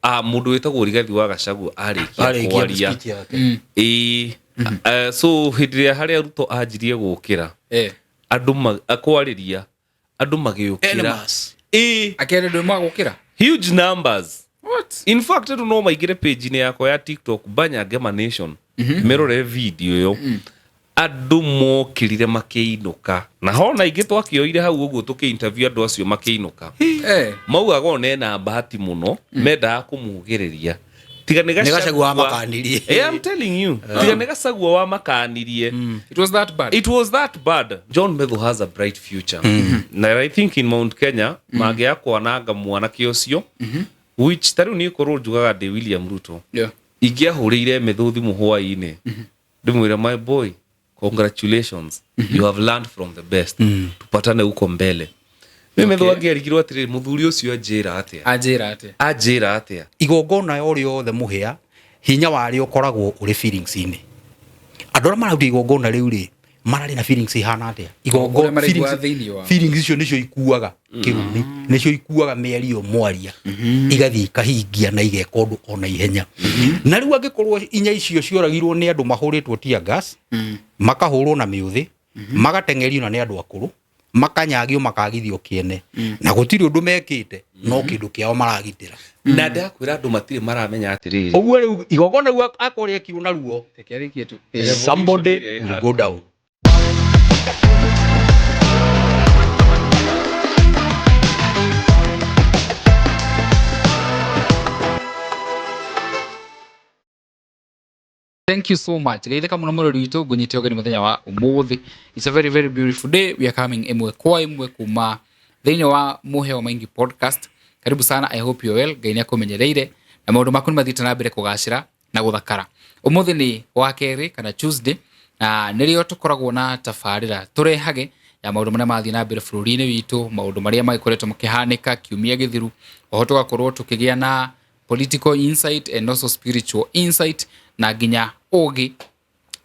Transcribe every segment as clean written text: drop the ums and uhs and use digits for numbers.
Ah, mũndũ wĩtagwo Rigathi wa Gachagua arĩkia Arĩkia kwaria speech yake. ĩĩ. So hĩndĩ ĩrĩa harĩa Ruto anjirie gũkĩra andũ kwarĩria andũ magĩũkĩra. En masse. Ĩĩ. Akĩaria ndũ magũkĩra. Huge numbers. What? In fact, andũ no maingĩre page-inĩ yakwa ya TikTok, Banya Ngema Nation, merore video ĩyo. Andũ mokĩrire makĩinũka, na hona ingĩ twakĩoire hau ũguo tũkĩ-interview andũ acio makĩinũka. Maugaga ona ena bahati mũno, mendaga kũmugĩrĩria tiga nĩ Nĩ Gachagua wamakanirie. Yeah, I'm telling you. Tiga nĩ Gachagua wamakanirie. It was that bad. It was that bad. John Methu has a bright future. Na I think in Mount Kenya mangĩaga kwananga mwanake ũcio, which ta rĩu niĩ korwo njugaga ndĩ William Ruto, ingĩahũrĩire Methu thimũ hwaĩ-inĩ ndĩmwĩre, "My boy, congratulations, you have learned from the best, tupatane huko mbele." Nĩ Methu angĩarigirwo atĩrĩrĩ, mũthuri ũcio anjĩra atĩa? Anjĩra atĩa? Anjĩra atĩa? Igongona o rĩothe mũhĩa hinya warĩo ũkoragwo ũrĩ feelings-inĩ. Andũ arĩa mararuta igongona rĩu rĩ, mararĩ na feelings ihana atĩa? Ũrĩa maraigua thĩinĩ wao. Feelings icio nĩcio ikuaga kĩrumi, nĩcio ikuaga mĩario mwaria, igathiĩ ikahingia na igeka ũndũ ona ihenya. Na rĩu angĩkorwo inya icio cioragirwo nĩ andũ mahũrĩtwo tear gas, makahũrwo na mĩũthĩ, magateng'erio na nĩ andũ akũrũ, makanyagio, makagithio kĩene, na gũtirĩ ũndũ mekĩte, no kĩndũ kĩao maragitĩra. Na ndakwĩra andũ matirĩ maramenya atĩrĩrĩ. Ũguo rĩu igongona rĩu akorwo rĩekirwo na ruo, Reke arĩkie tu. Somebody will go down. Thank you so much. Geithĩka mũno mũrori witũ, ngũnyite ũgeni mũthenya wa ũmũthĩ. It's a very very beautiful day. We are coming ĩmwe kwa ĩmwe kuma thĩinĩ wa Mũheo Maingi podcast. Karibu sana, I hope you're well. Ngai nĩ akũmenyereire na maũndũ maku nĩ mathiĩte na mbere kũgacĩra na gũthakara. Ũmũthĩ nĩ wa kerĩ kana Tuesday, na nĩrĩo tũkoragwo na tabarĩra tũrehage ya maũndũ marĩa marathiĩ na mbere bũrũri-inĩ witũ, maũndũ marĩa magĩkoretwo makĩhanĩka kiumia gĩthiru. Oho tũgakorwo tũkĩgĩa na political insight and also spiritual insight na nginya ũgĩ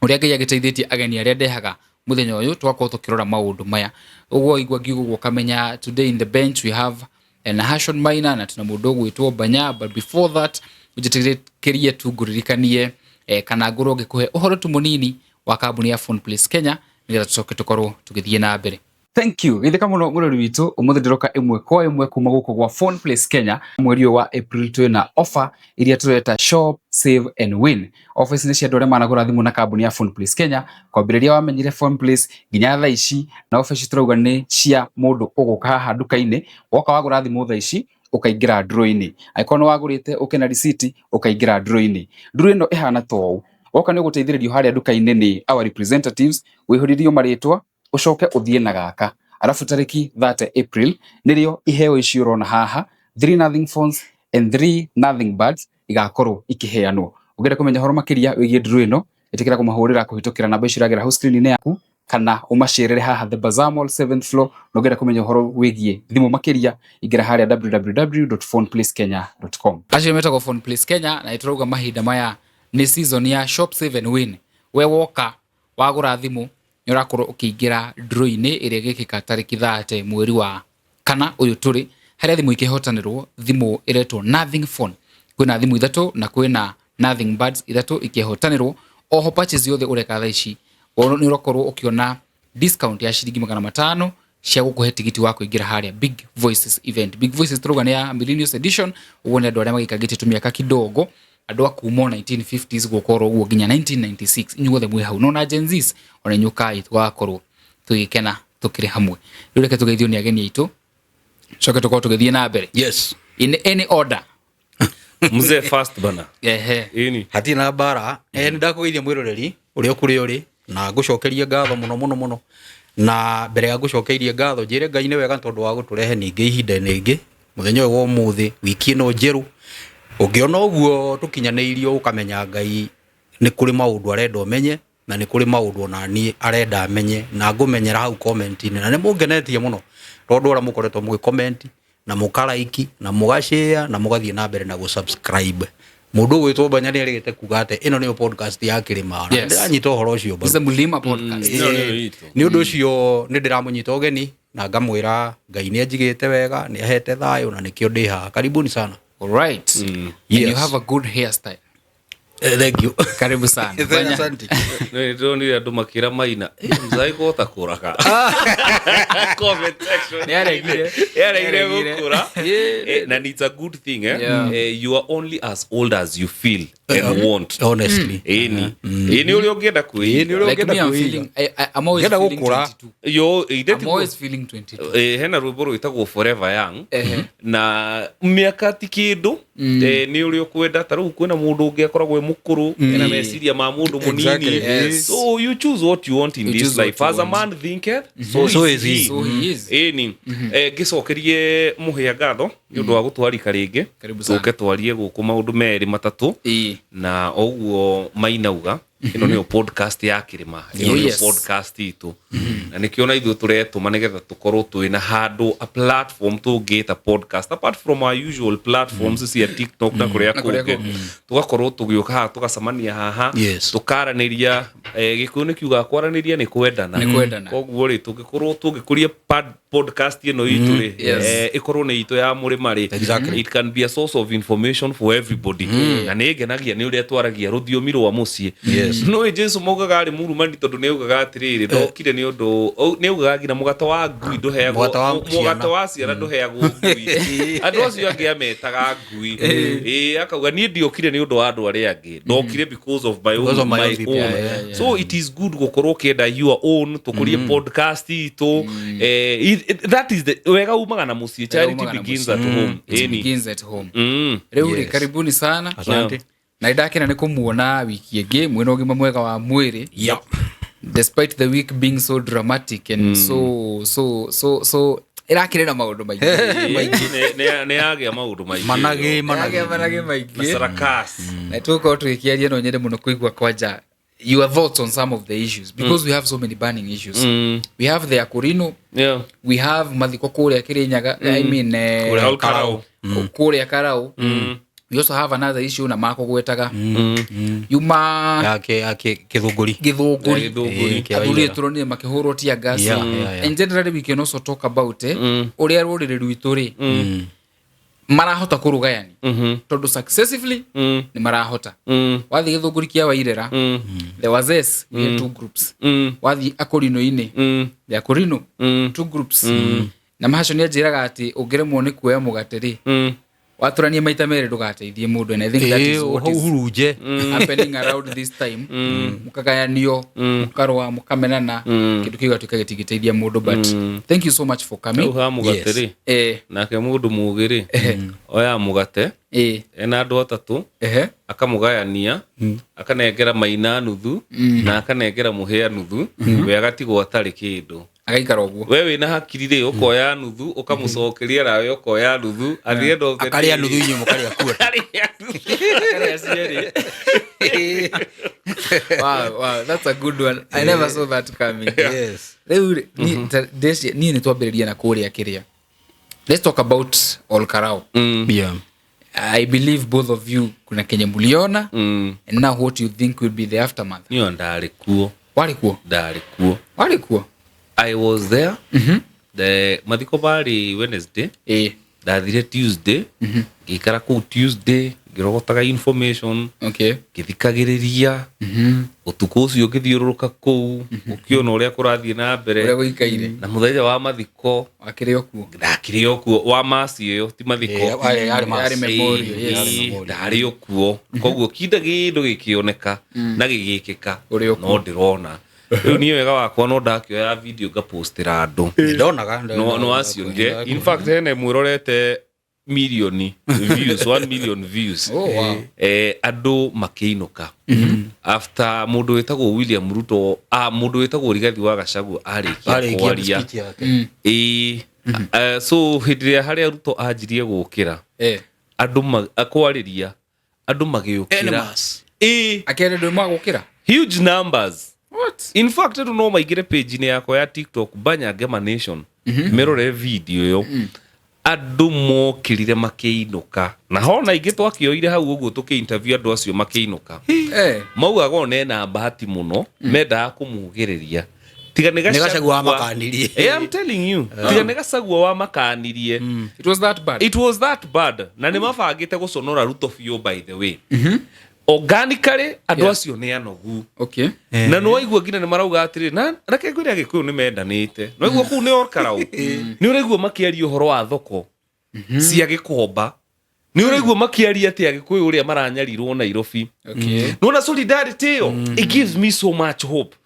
ũrĩa Ngai agĩteithĩtie ageni arĩa ndehaga mũthenya ũyũ, tũgakorwo tũkĩrora maũndũ maya. Ũguo igua ngiuga ũguo ũkamenya today in the bench we have Nahashon Maina na tuna mũndũ ũgwĩtwo Banya, but before that njĩtĩkĩrie tu ngũririkanie kana ngorwo ngĩkũhe ũhoro tu mũnini wa kambuni ya Phone Place Kenya nĩgetha tũcoke tũkorwo tũgĩthiĩ na mbere. Thank you. Geithĩka mũno mũrori witũ, ũmũthĩ ndĩroka ĩmwe kwa ĩmwe kuma gũkũ gwa Phone Place Kenya. Mweri ũyũ wa April twĩna offer iria tũreta Shop, Save and Win. Offer ici nĩ cia andũ arĩa managũra thimũ na kambuni ya Phone Place Kenya kwambĩrĩria wamenyire Phone Place nginya thaa ici, na offer ici tũrauga nĩ cia mũndũ ũgũka haha nduka-inĩ, woka wagũra thimũ thaa ici ũkaingĩra draw-inĩ. Angĩkorwo nĩ wagũrĩte ũke na receipt ũkaingĩra draw-inĩ. Draw ĩno ĩhana ta ũũ, woka nĩ ũgũteithĩrĩrio harĩa nduka-inĩ nĩ our representatives, wĩihũrĩrio marĩtwa, ũcoke ũthiĩ na gaka. Arabu tarĩki 30 April nĩrĩo iheo ici ũrona haha, 3 Nothing Phones and 3 Nothing Buds igakorwo ikĩheanwo. Ũngĩenda kũmenya ũhoro makĩria wĩgiĩ draw ĩno, ĩtĩkĩra kũmahũrĩra kũhĩtũkĩra namba icio iragera hau screen-inĩ yaku, kana ũmacerere haha The Bazaar Mall 7th floor. Na ũngĩenda kũmenya ũhoro wĩgiĩ thimũ makĩria, ingĩra harĩa www.phoneplacekenya.com. Acio metagwo Phone Place Kenya, na nĩtũrauga mahinda maya nĩ season ya Shop Save and Win. We woka wagũra thimũ nĩ ũrakorwo ũkĩingĩra draw-inĩ ĩrĩa ĩgĩkĩka tarĩki 30 mweri wa kana ũyũ tũrĩ, harĩa thimũ ikĩhotanĩrwo thimũ ĩretwo Nothing Phone. Kwĩna thimũ ithatũ na kwĩna Nothing Buds ithatũ ikĩhotanĩrwo. Oho purchase yothe ũreka thaa ici nĩ ũrakorwo ũkĩona discount ya ciringi 500 cia gũkũhe tigiti wa kũingĩra harĩa Big Voices event. Big Voices tũrauga nĩ ya Millennials edition, ũguo nĩ andũ arĩa magĩikangĩtie tũmĩaka kidogo, andũ a kuma 1950s gũkorwo ũguo nginya 1996, inyuothe mwĩ hau, no na Gen Zs ona inyuĩ kai tũgakorwo tũgĩkena tũkĩrĩ hamwe. Rĩu reke tũgeithio nĩ ageni aitũ, coke tũkorwo tũgĩthiĩ na mbere. Yes. In any order. Mzee first bana. Ehe. Ĩni. Hatirĩ na mbara. Nĩ ndakũgeithia mwĩroreri ũrĩa ũkũrĩa ũrĩ, na ngũcokerie ngatho mũno mũno mũno. Na mbere ya ngũcokeirie ngatho njĩre Ngai nĩ wega tondũ wa gũtũrehe ningĩ ihinda-inĩ rĩngĩ mũthenya ũyũ wa ũmũthĩ, wiki ĩno njerũ. Ũngĩona ũguo tũkinyanĩirio ũkamenya Ngai nĩ kũrĩ maũndũ arenda ũmenye, na nĩ kũrĩ maũndũ ona niĩ arenda menye, na ngũmenyera hau comment-inĩ. Na nĩ mũngenetie mũno tondũ ũrĩa mũkoretwo mũgĩ comment na mũka like na mũga share na mũgathiĩ na mbere na gũ subscribe. Mũndũ ũgwĩtwo Banya nĩ erĩgĩte kuga atĩ ĩno nĩyo podcast ya kĩrĩma. Yes. Ndĩranyita ũhoro ũcio mbaru. It's a Mulima podcast. Ĩno nĩyo itũ. Nĩ ũndũ ũcio nĩ ndĩramũnyita ũgeni na ngamwĩra Ngai nĩ anjigĩte wega, nĩ ahete thayũ na nĩkĩo ndĩ haha. Karibuni sana. All right. And you Yes. have a good hairstyle. Thank you. Karibu sana. Banya. Asante. Nĩ ndĩronire andũ makĩra maina, "Eh, mzai kũhota kũraga." Comment section. Nĩaregire. Nĩaregire Nĩaregire. gũkũra. Na it's a good thing, eh? Yeah. You are only as old as you feel and want. Honestly. Ĩni. Ĩ, nĩ ũrĩa ũngĩenda kwĩiga. Ĩni ũrĩa Like me, ũngĩenda I'm kwĩiga. feeling, I'm always Ũngĩenda feeling gũkũra. 22. Yo, ithe I'm ti always feeling 22. Hena rwĩmbo rwĩtagwo Forever Young. Ehe. Na mĩaka ti kĩndũ. Nĩ ũrĩa ũkwenda. Ta rĩu kwĩna mũndũ ũngĩ akoragwo e mũkũrũ, ena meciria ma mũndũ mũnini. Exactly. Yes. So you choose what you want in You this choose what life. you As a want. man thinketh, so So is is he. he. So he is. Ĩni. Ngĩcokerie mũhĩa ngatho nĩ ũndũ wa gũtwarika rĩngĩ. Karibu sana. Tũke twarie gũkũ maũndũ merĩ matatũ. Na oguo mainauga ĩno nĩyo podcast ya kĩrĩma, ĩno nĩyo Yes. podcast itũ, na nĩkĩo na ithuĩ tũretũma nĩgetha tũkorwo twĩna handũ, a platform tũngĩta podcast apart from our usual platforms cia TikTok na kũrĩa Na kũrĩa kũngĩ, kũngĩ. tũgakorwo tũgĩũka haha, tũgacemania haha, Yes. tũkaranĩria. Gĩkũyũ nĩ kiugaga kwaranĩria nĩ kwendana. Nĩ kwendana. Koguo rĩ, tũngĩkorwo tũngĩkũria podcast ĩno itũ rĩ, Yes. ĩkorwo nĩ itũ ya mũrĩma rĩ, Exactly. it can be a source of information for everybody. Na nĩ ngenagia nĩ ũrĩa twaragia rũthiomi rwa mũciĩ. Yes. No ĩ Jesu maugaga arĩ murumani tondũ nĩ augaga atĩrĩrĩ, ndokire nĩ ũndũ nĩ augaga nginya mũgate wa ngui ndũheagwo, Mũgate wa mũgate ciana. wa ciana ndũheagwo ngui. Andũ acio angĩ ametaga ngui. Ĩ, akauga niĩ ndiokire nĩ ũndũ wa andũ arĩa angĩ, ndokire because of my Because own, of my my own people. own. Yeah, yeah, yeah. So it is good gũkorwo ũkĩenda your own, tũkũrie podcast itũ. That is the wega umaga na mũciĩ. Charity umaga na begins mũciĩ. at home. It Ĩni. begins at home. Rĩu rĩ, Yes. karibuni sana. Asante. Na nĩndakena nĩ kũmuona wiki ĩngĩ mwĩna ũgima mwega wa mwĩrĩ. Yeah. Despite the week being so dramatic and so so so so ĩrakĩrĩ na maũndũ maingĩ. Nĩ yagĩa maũndũ maingĩ. Managĩ, managĩ. Ĩragĩa managĩ Na maingĩ. sarakasi. Na tũgũkorwo tũgĩkĩaria, no nyende mũno kũigua kwanja your thoughts on some of the issues, because we have so many burning issues. We have the Akorino, we have mathiko kũrĩa Kĩrĩnyaga, I mean, Kũrĩa Karau. Kũrĩa Karau. We also have another issue na makũgwetaga yuma Yake Gĩthũngũri. Gĩthũngũri. Ya Gĩthũngũri. Kĩa Athuri Waithera. tũronire makĩhũrwo tear gas. Yeah. And generally we can also talk about ũrĩa rũrĩrĩ rwitũ rĩ marahota kũrũgayani, tondũ successively nĩ marahota. Wathiĩ Gĩthũngũri kĩa Wairera, the wazes, we had two groups. Wathiĩ Akorino-inĩ, the Akorino, two groups. Na mahaco nĩ anjĩraga atĩ ũngĩremwo nĩ kuoya mũgate rĩ, watũranie maita merĩ ndũgateithie mũndũ, and I think that is what is Uhurunje. happening around this time. Mũkagayanio, mũkarũa, mũkamenana, kĩndũ kĩu gĩgatuĩka gĩtingĩteithia mũndũ. But thank you so much for coming. Rĩu ha mũgate Yes. rĩ, nake mũndũ mũgĩ rĩ, oya mũgate ena andũ atatũ, akamũgayania, akanengera Maina nuthu na akanengera mũhĩa nuthu, we agatigwo atarĩ kĩndũ. Agaikara ũguo. We wĩna hakiri rĩ, ũkoya nuthu ũkamũcokeria, nawe ũkoya nuthu at the end of the Akarĩa day. nuthu, inyuĩ mũkarĩa kuota. Akarĩa nuthu. Akarĩa cierĩ. Wow, that's a good one. I never saw that coming. Yes. Rĩu rĩ, niĩ nĩ twambĩrĩria na kũrĩa kĩrĩa. Let's talk about Ol Kalou. Yeah. I believe both of you kuna kenye muliona, and now what you think will be the aftermath. Niyo ndarĩ kuo. Warĩ kuo? Ndarĩ kuo. Warĩ kuo? I was there. The mathiko marĩ Wednesday, ndathire Tuesday, ngĩikara kũu Tuesday ngĩrogotaga information, ngĩthikagĩrĩria ũtukũ ũcio, ngĩthiũrũrũka kũu ũkĩona ũrĩa kũrathiĩ na mbere. Ũrĩa gũikaire. Na mũthenya wa mathiko Wakĩrĩ o kuo. Ndakĩrĩ o kuo wa maci ĩyo, ti mathiko. Yarĩ mass. Yarĩ memorial, yes. Ĩĩ, ndarĩ o kuo, koguo kinda kĩndũ gĩkĩoneka na gĩgĩkĩka Ũrĩ o kuo. no ndĩrona rĩu niĩ wega wakwa no ndakĩoya video ngapostĩra andũ. Ndonaga. No acionire. In fact, hena ĩmwe ĩrorete milioni views, 1 million views. Oh, wow. Andũ makĩinũka after mũndũ wĩtagwo William Ruto, mũndũ wĩtagwo Rigathi wa Gachagua arĩkia Arĩkia kwaria. speech yake. Ĩĩ. So hĩndĩ ĩrĩa harĩa Ruto anjirie gũkĩra andũ kwarĩria andũ magĩũkĩra. Enemas. Ĩĩ. Akĩaria ndũ magũkĩra. Huge numbers. What? In fact, andũ no maingĩre page-inĩ yakwa ya TikTok, Banya Ngema Nation, merore video ĩyo. Andũ mokĩrire makĩinũka, na hona ingĩ twakĩoire hau ũguo tũkĩ-interview andũ acio makĩinũka. Maugaga ona ena bahati mũno, mendaga kũmugĩrĩria. Tiga nĩ Nĩ Gachagua wamakanirie. Eh, I'm telling you, tiga nĩ Gachagua wamakanirie. It was that bad. It was that bad, na nĩ mabangĩte gũconora Ruto biũ. By the way, organically andũ acio nĩ anogu. Na nĩ waigua nginya nĩ marauga atĩrĩ, na reke ngwĩre, Agĩkũyũ nĩ mendanĩte. Nĩ waigua kũu nĩ Olkarau, nĩ ũraigua makĩaria ũhoro wa thoko cia Gĩkomba, nĩ ũraigua makĩaria atĩ Agĩkũyũ ũrĩa maranyarirwo Nairobi. Nona solidarity ĩyo, it gives me so much hope.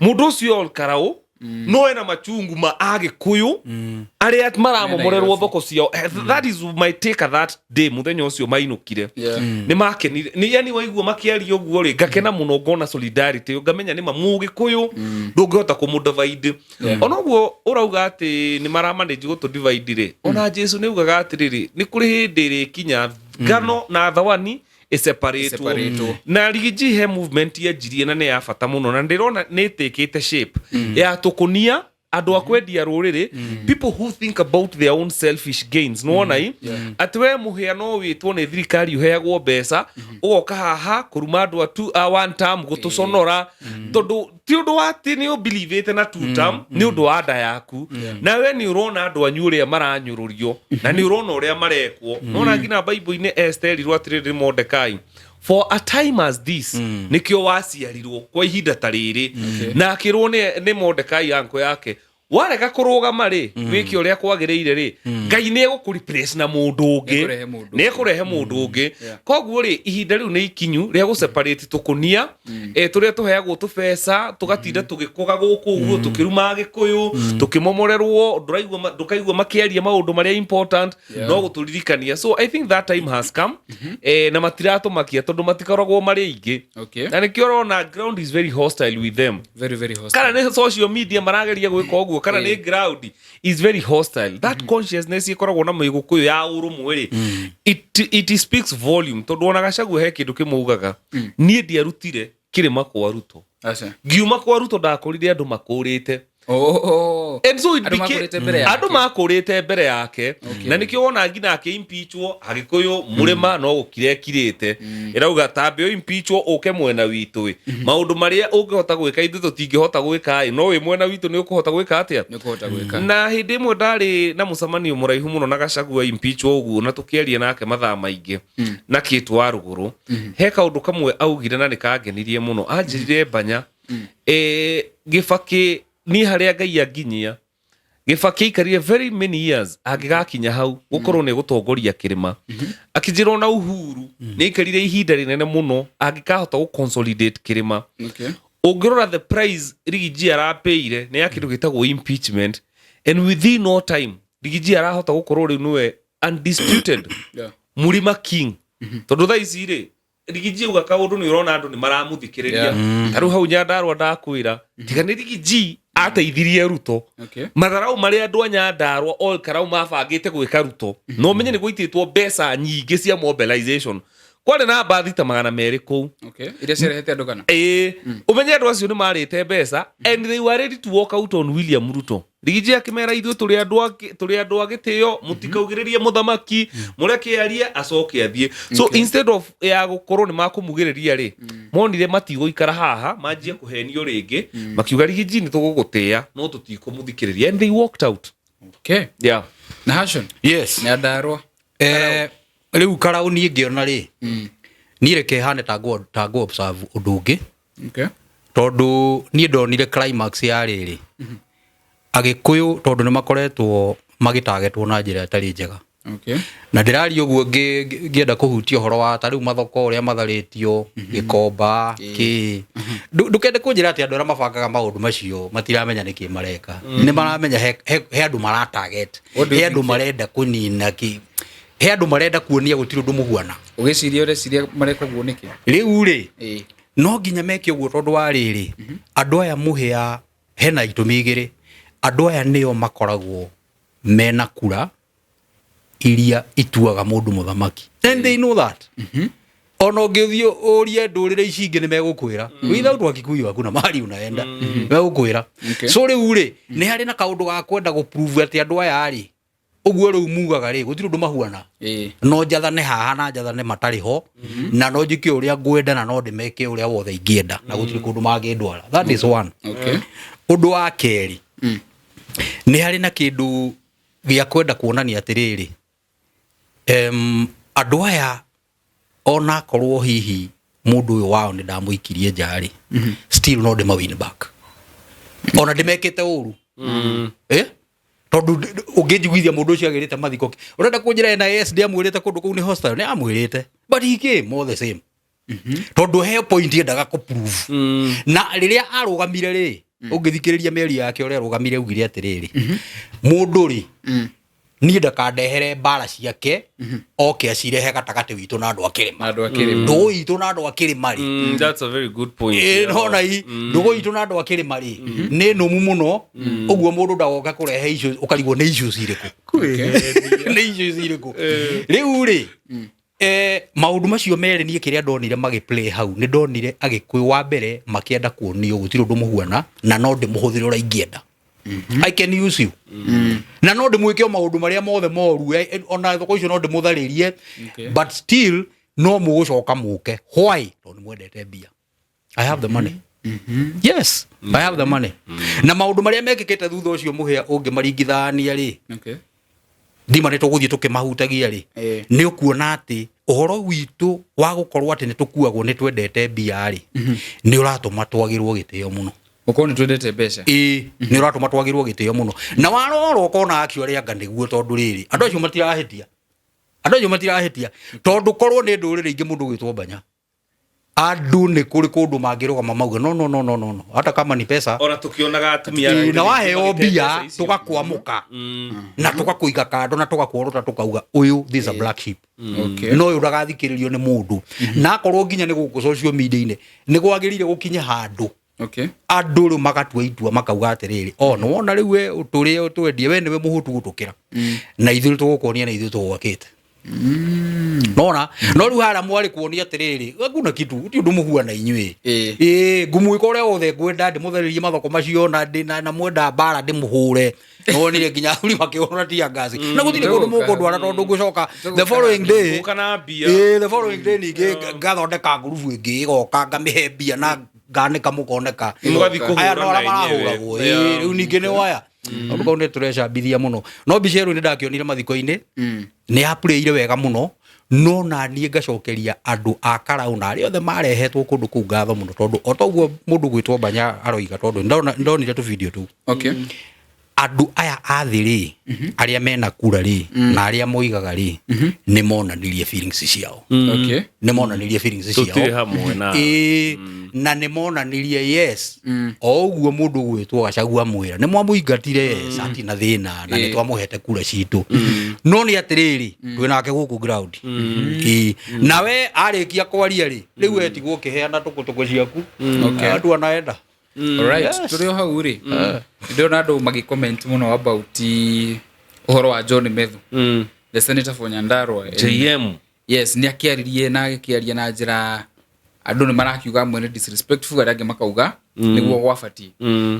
Mũndũ ũcio Olkarau no ena machungu ma Agĩkũyũ arĩa maramomorerwo Nairobi. thoko ciao. That is my take at that day. Mũthenya ũcio mainũkire nĩ makenire, nĩ yani waigua makĩaria ũguo rĩ, ngakena mũno, ngona solidarity ĩyo, ngamenya nĩ ma Mũgĩkũyũ ndũngĩhota kũmũ-divide. Ona ũguo ũrauga atĩ nĩ maramanage gũtũ divide rĩ, ona Jesu nĩ augaga atĩrĩrĩ, nĩ kũrĩ hĩndĩ ĩrĩkinya ngano na thawani ĩseparatwo. Ĩseparatwo. Na Riggy G, he movement yanjirie na nĩ ya bata mũno, na ndĩrona nĩ ĩtĩkĩte shape ya tũkũnia andũ a kwendia rũrĩrĩ, people who think about their own selfish gains. Nĩwona i atĩ we mũhĩa no wĩtwo nĩ thirikari, ũheagwo mbeca, ũgoka haha kũruma andũ a one term, gũtũconora, tondũ ti ũndũ wa atĩ nĩ ũbelievĩte na two term, nĩ ũndũ wa nda yaku. Nawe nĩ ũrona andũ anyu ũrĩa maranyũrũrio, na nĩ ũrona ũrĩa marekwo. Nona nginya Bible-inĩ Esther erirwo atĩrĩrĩ, Mordekai, for a time as this, nĩkĩo waciarirwo kwa ihinda ta rĩrĩ. Na akĩrwo nĩ Mordekai anko yake, warega kũrũgama rĩ, wĩke ũrĩa kwagĩrĩire rĩ, Ngai nĩ egũkũ na mũndũ ũngĩ. Nĩekũrehe mũndũ. Nĩ ekũrehe mũndũ ũngĩ. Koguo rĩ, ihinda rĩu nĩ ikinyu rĩa gũseparate tũkũnia tũrĩa tũheagwo tũbeca, tũgatinda tũgĩkũga gũkũ ũguo, tũkĩruma Agĩkũyũ, tũkĩmomorerwo, ndũkaigua makĩaria maũndũ marĩa important. No gũtũririkania. So I think that time has come, na matiratũmakia tondũ matikoragwo marĩ aingĩ. Na nĩkĩo ũrona ground is very hostile with them. Very, very hostile. Kana nĩ social media marageria gwĩka ũguo, kana nĩ ground is very hostile. That consciousness ĩkoragwo na Mũgĩkũyũ ya ũrũmwe rĩ, it speaks volume, tondũ ona Gachagua he kĩndũ kĩmwe ugaga, niĩ ndiarutire kĩrĩma kwa Ruto. Aca. Ngiuma kwa Ruto ndakorire andũ makũrĩte. Oh. And so it Andũ makũrĩte mbere yake. Andũ makũrĩte mbere yake. Na nĩkĩo wona nginya akĩ-impeachwo, Agĩkũyũ mũrĩma no gũkira ekirĩte, ĩrauga tambe impeachwo ũke mwena witũ ĩ, maũndũ marĩa ũngĩhota gwĩka ithuĩ tũtingĩhota gwĩka ĩ, no wĩ mwena witũ nĩ ũkũhota gwĩka atĩa? Nĩ ũkũhota gwĩka. Na hĩndĩ ĩmwe ndarĩ na mũcemanio mũraihu mũno na Gachagua impeachwo ũguo, na tũkĩaria nake mathaa maingĩ na kĩtũ wa rũgũrũ, he kaũndũ kamwe augire na nĩ kangenirie mũno. Anjĩrire, "Mbanya, Gĩbakĩ niĩ harĩa Ngai anginyia, Gĩbakĩ aikarire very many years angĩgakinya hau gũkorwo nĩ gũtongoria kĩrĩma." Akĩnjĩra ona Uhuru nĩ aikarire ihinda rĩnene mũno angĩkahota gũ consolidate kĩrĩma. Ũngĩrora the price Riggy G arapĩire nĩ ya kĩndũ gĩtagwo impeachment, and within no time Riggy G arahota gũkorwo rĩu nĩwe undisputed Mũrima king, tondũ thaa ici rĩ, Riggy G auga kaũndũ nĩ ũrona andũ nĩ maramũthikĩrĩria. Ta rĩu hau Nyandarua, ndakwĩra, tiga nĩ Riggy G ateithirie Ruto, matharau marĩa andũ a Nyandarua Ol Karau mabangĩte gwĩka Ruto, no ũmenye nĩ gũitĩtwo mbeca nyingĩ cia mobilization. Kwarĩ na mbathi ta 200 kũu. Iria ciarehete andũ kana? Ĩĩ, ũmenye andũ acio nĩ marĩte mbeca and they were ready to walk out on William Ruto. Riggy G akĩmera, ithuĩ tũrĩ andũ a gĩtĩo, mũtikaugĩrĩrie mũthamaki, mũreke arie acoke athiĩ. So instead of ya gũkorwo nĩ makũmugĩrĩria rĩ, monire matigũikara haha manjie kũhenio rĩngĩ, makiuga, "Riggy G, nĩ tũgũgũtĩĩa no tũtikũmũthikĩrĩria," and they walked out. Yeah. Na Hashon. Yes. Nyandarua. Rĩu Karau niĩ ngĩona rĩ, niĩ reke hane ta ngũ observe ũndũ ũngĩ. Tondũ niĩ ndonire climax ya rĩrĩ, Agĩkũyũ tondũ nĩ makoretwo magĩtagetwo na njĩra ĩtarĩ njega. Na ndĩraria ũguo ngĩenda kũhutia ũhoro wa ta rĩu mathoko ũrĩa matharĩtio Gĩkomba kĩ. Ndũkende kũnjĩra atĩ andũ arĩa mabangaga maũndũ macio matiramenya nĩkĩ mareka. Nĩ maramenya he andũ maratarget, What do you he andũ think? marenda kũnina kĩ, he andũ marenda kuonia gũtirĩ ũndũ mũhuana. Ũgĩciria, ũreciria mareka ũguo nĩkĩ? Rĩu rĩ, no nginya meke ũguo tondũ wa rĩrĩ, andũ aya mũhĩa hena itũmi igĩrĩ. Andũ aya nĩo makoragwo mena kura iria ituaga mũndũ mũthamaki, and they know that. Ona ũngĩthiĩ ũrie ndũrĩrĩ ici ingĩ nĩ megũkwĩra, without Wakikuyu hakuna mahali unaenda, megũkwĩra. So rĩu rĩ, nĩ harĩ na kaũndũ ga kwenda gũ prove atĩ andũ aya rĩ Ũguo rĩu mugaga rĩ, gũtirĩ ũndũ mahuana. No njathane haha na njathane matarĩ ho, na no njĩke ũrĩa ngwenda na no ndĩmeke ũrĩa wothe ingĩenda, na gũtirĩ kũndũ mangĩndwara. That is one. Ũndũ wa kerĩ, nĩ harĩ na kĩndũ gĩa kwenda kuonania atĩrĩrĩ, andũ aya onakorwo hihi mũndũ ũyũ wao nĩ ndamũikirie nja rĩ, still no ndĩma win back ona ndĩmekĩte ũru. Tondũ ũngĩnjiguithia mũndũ ũcio agĩrĩte mathiko, ũrenda kũnjĩra NIS ndĩamwĩrĩte kũndũ kũu nĩ hostile? Nĩ amwĩrĩte, but he came all the same, tondũ he point endaga kũ prove. Na rĩrĩa arũgamire rĩ, ũngĩthikĩrĩria mĩario yake ũrĩa arũgamire, augire atĩrĩrĩ, mũndũ rĩ, niĩ ndakandehere mbara ciake oke acirehe gatagatĩ witũ na andũ a kĩrĩma. Na andũ a kĩrĩma. Ndũgũ itũ na andũ a kĩrĩma rĩ, That's a very good point. Nona i ndũgũ itũ na andũ a kĩrĩma rĩ, nĩ nũmu mũno. Ũguo mũndũ ndagoka kũrehe issues, ũkarigwo nĩ issues irĩkũ, nĩ issues irĩkũ rĩu rĩ. Maũndũ macio merĩ, niĩ kĩrĩa ndonire magĩplay hau, nĩ ndonire Agĩkũyũ wa mbere makĩenda kuonio gũtirĩ ũndũ mũhuana, na no ndĩmũhũthĩre ũrĩa ingĩenda. I can use you, na no ndĩmwĩke o maũndũ marĩa mothe moru, ona thoko icio no ndĩmũtharĩrie, but still no mũgũcoka mũke. Why? Tondũ nĩ mwendete mbia. I have the money. Yes, I have the money. Na maũndũ marĩa mekĩkĩte thutha ũcio, mũhĩa, ũngĩmaringithania rĩ, ndima nĩ tũgũthiĩ tũkĩmahutagia rĩ, nĩ ũkuona atĩ ũhoro witũ wa gũkorwo atĩ nĩ tũkuagwo nĩ twendete mbia rĩ, nĩ ũratũma twagĩrwo gĩtĩo mũno. Gũkorwo nĩ twendete mbeca. Ĩĩ, nĩ ũratũma twagĩrwo gĩtĩo mũno, na warora ũkona actually anga nĩguo, tondũ rĩrĩ, andũ acio matirahĩtia, andũ acio matirahĩtia, tondũ korwo nĩ ndũrĩrĩ ingĩ, mũndũ gwĩtwo Mbanya, andũ nĩ kũrĩ kũndũ mangĩrũgama mauge, "No, no, no, no, no, no, hata kama ni pesa." Ona tukionaga atumia Ĩĩ, na waheo mbia tũgakwamũka na tũgakũiga kando na tũgakuorota, tũkauga ũyũ, this is a black sheep. No ũyũ ndagathikĩrĩrio nĩ mũndũ, na akorwo nginya nĩ gũkũ social media-inĩ, nĩ kwagĩrĩire gũkinye handũ andũ rĩu magatua itua, makauga atĩrĩrĩ, o nĩ wona rĩu we tũrĩe twendie, we nĩwe mũhũtu gũtũkĩra, na ithuĩ tũgũkuonia na ithuĩ tũgwakĩte nona. No rĩu harĩa mwarĩ kuonia atĩrĩrĩ, hakuna kitu, ti ũndũ mũhuana inyuĩ. Ĩĩ, ngũmwĩka ũrĩa wothe ngwenda, ndĩmũthererie mathoko macio, na ndĩ na mwenda mbara ndĩmũhũre. Nonire nginya athuri makĩhũra tear gas, na gũtirĩ kũndũ mũkũndwara, tondũ ngũcoka the following day. Gũka na mbia. Ĩĩ, the following day ningĩ ngathondeka ngurubu ĩngĩ ĩgoka, ngamĩhe mbia na nganĩka mũkoneka. Mũgathiĩ kũhũrana Aya no arĩa enyewe. marahũragwo. Ĩĩ, rĩu ningĩ nĩ waya kaũndũ kau nĩ tũrecambithia mũno. No mbica ĩyo rĩu nĩ ndakĩonire mathiko-inĩ, nĩ yapurĩire wega mũno, no na niĩ ngacokeria andũ a Karaũ na arĩa othe marehetwo kũndũ kũu ngatho mũno, tondũ o toguo mũndũ gwĩtwo Mbanya aroiga, tondũ ndonire tũ video tũu, andũ aya a thĩ rĩ, arĩa mena kura rĩ, na arĩa moigaga rĩ, nĩ monanirie feelings ciao. Nĩ monanirie feelings ciao. Tũtirĩ hamwe na Ĩĩ, na nĩ monanirie yes, o ũguo mũndũ ũgwĩtwo Gachagua mwĩra nĩ mwamũingatire, yes, atina thĩna na nĩ twamũhete kura citũ, no nĩ atĩrĩrĩ, twĩ nake gũkũ ground. Ĩĩ, nawe arĩkia kwaria rĩ, rĩu etigwo ũkĩheana tũkũtũkũ ciaku, andũ anaenda. Alright. Yes. Tũrĩ o hau rĩ, ndĩrona andũ magĩcomment mũno about ũhoro wa John Methu, the senator for Nyandarua. JM. Yes, nĩ akĩaririe na agĩkĩaria na njĩra andũ nĩ marakiuga amwe nĩ disrespectful, arĩa angĩ makauga nĩguo gwabatiĩ.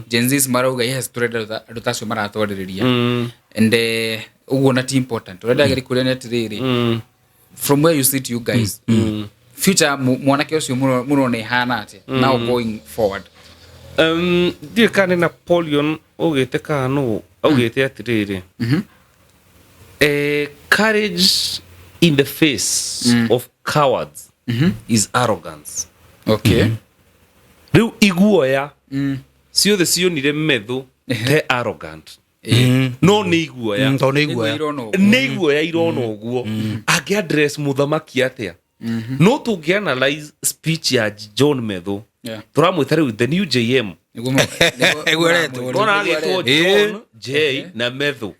Gen Zs marauga yes, tũrenda andũ ta acio maratwarĩrĩria, and ũguo na ti important. Ũrĩa ndagĩrĩ kũrĩa nĩ atĩrĩrĩ, from where you sit, you guys, future ya mwanake ũcio mũrona ĩhana atĩa now going forward? Ndiũĩ kana nĩ Napoleon augĩte kana nũ augĩte atĩrĩrĩ, "Courage in the face of cowards is arrogance." Rĩu iguoya ciothe cionire Methu te arrogant, no nĩ iguoya. Tondũ nĩ iguoya. Irona ũguo. Nĩ iguoya irona ũguo. Angĩ address mũthamaki atĩa? No tũngĩ analyze speech ya John Methu, tũramwĩta rĩu the new JM. Nĩguo aretwo. Ndona agĩtwo John J na Methu.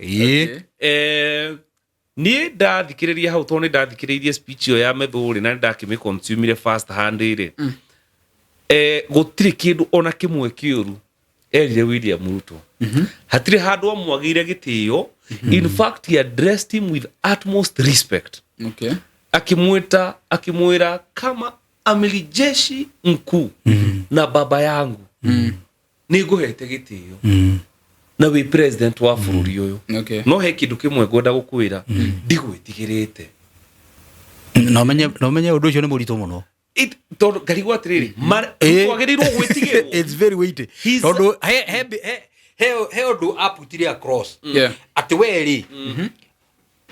Niĩ ndathikĩrĩria hau, tondũ nĩ ndathikĩrĩirie speech ĩyo ya Methu rĩ, na nĩ ndakĩmĩ consumire first hand rĩ, gũtirĩ kĩndũ ona kĩmwe kĩũru erire William Ruto. Hatirĩ handũ amwagĩire gĩtĩo. In fact, he addressed him with utmost respect, akimwita, akimwira kama amiri jeshi mkuu na baba yangu, nĩ ngũhete gĩtĩo. Na wĩ president wa bũrũri ũyũ. No he kĩndũ kĩmwe ngwenda gũkwĩra, ndigwĩtigĩrĩte. Na ũmenye ũndũ ũcio nĩ mũritũ mũno. Tondũ ngarigwo atĩrĩrĩ, twagĩrĩirwo gwĩtigĩrwo? It's very weighty. Tondũ he ũndũ aputire across atĩ we rĩ,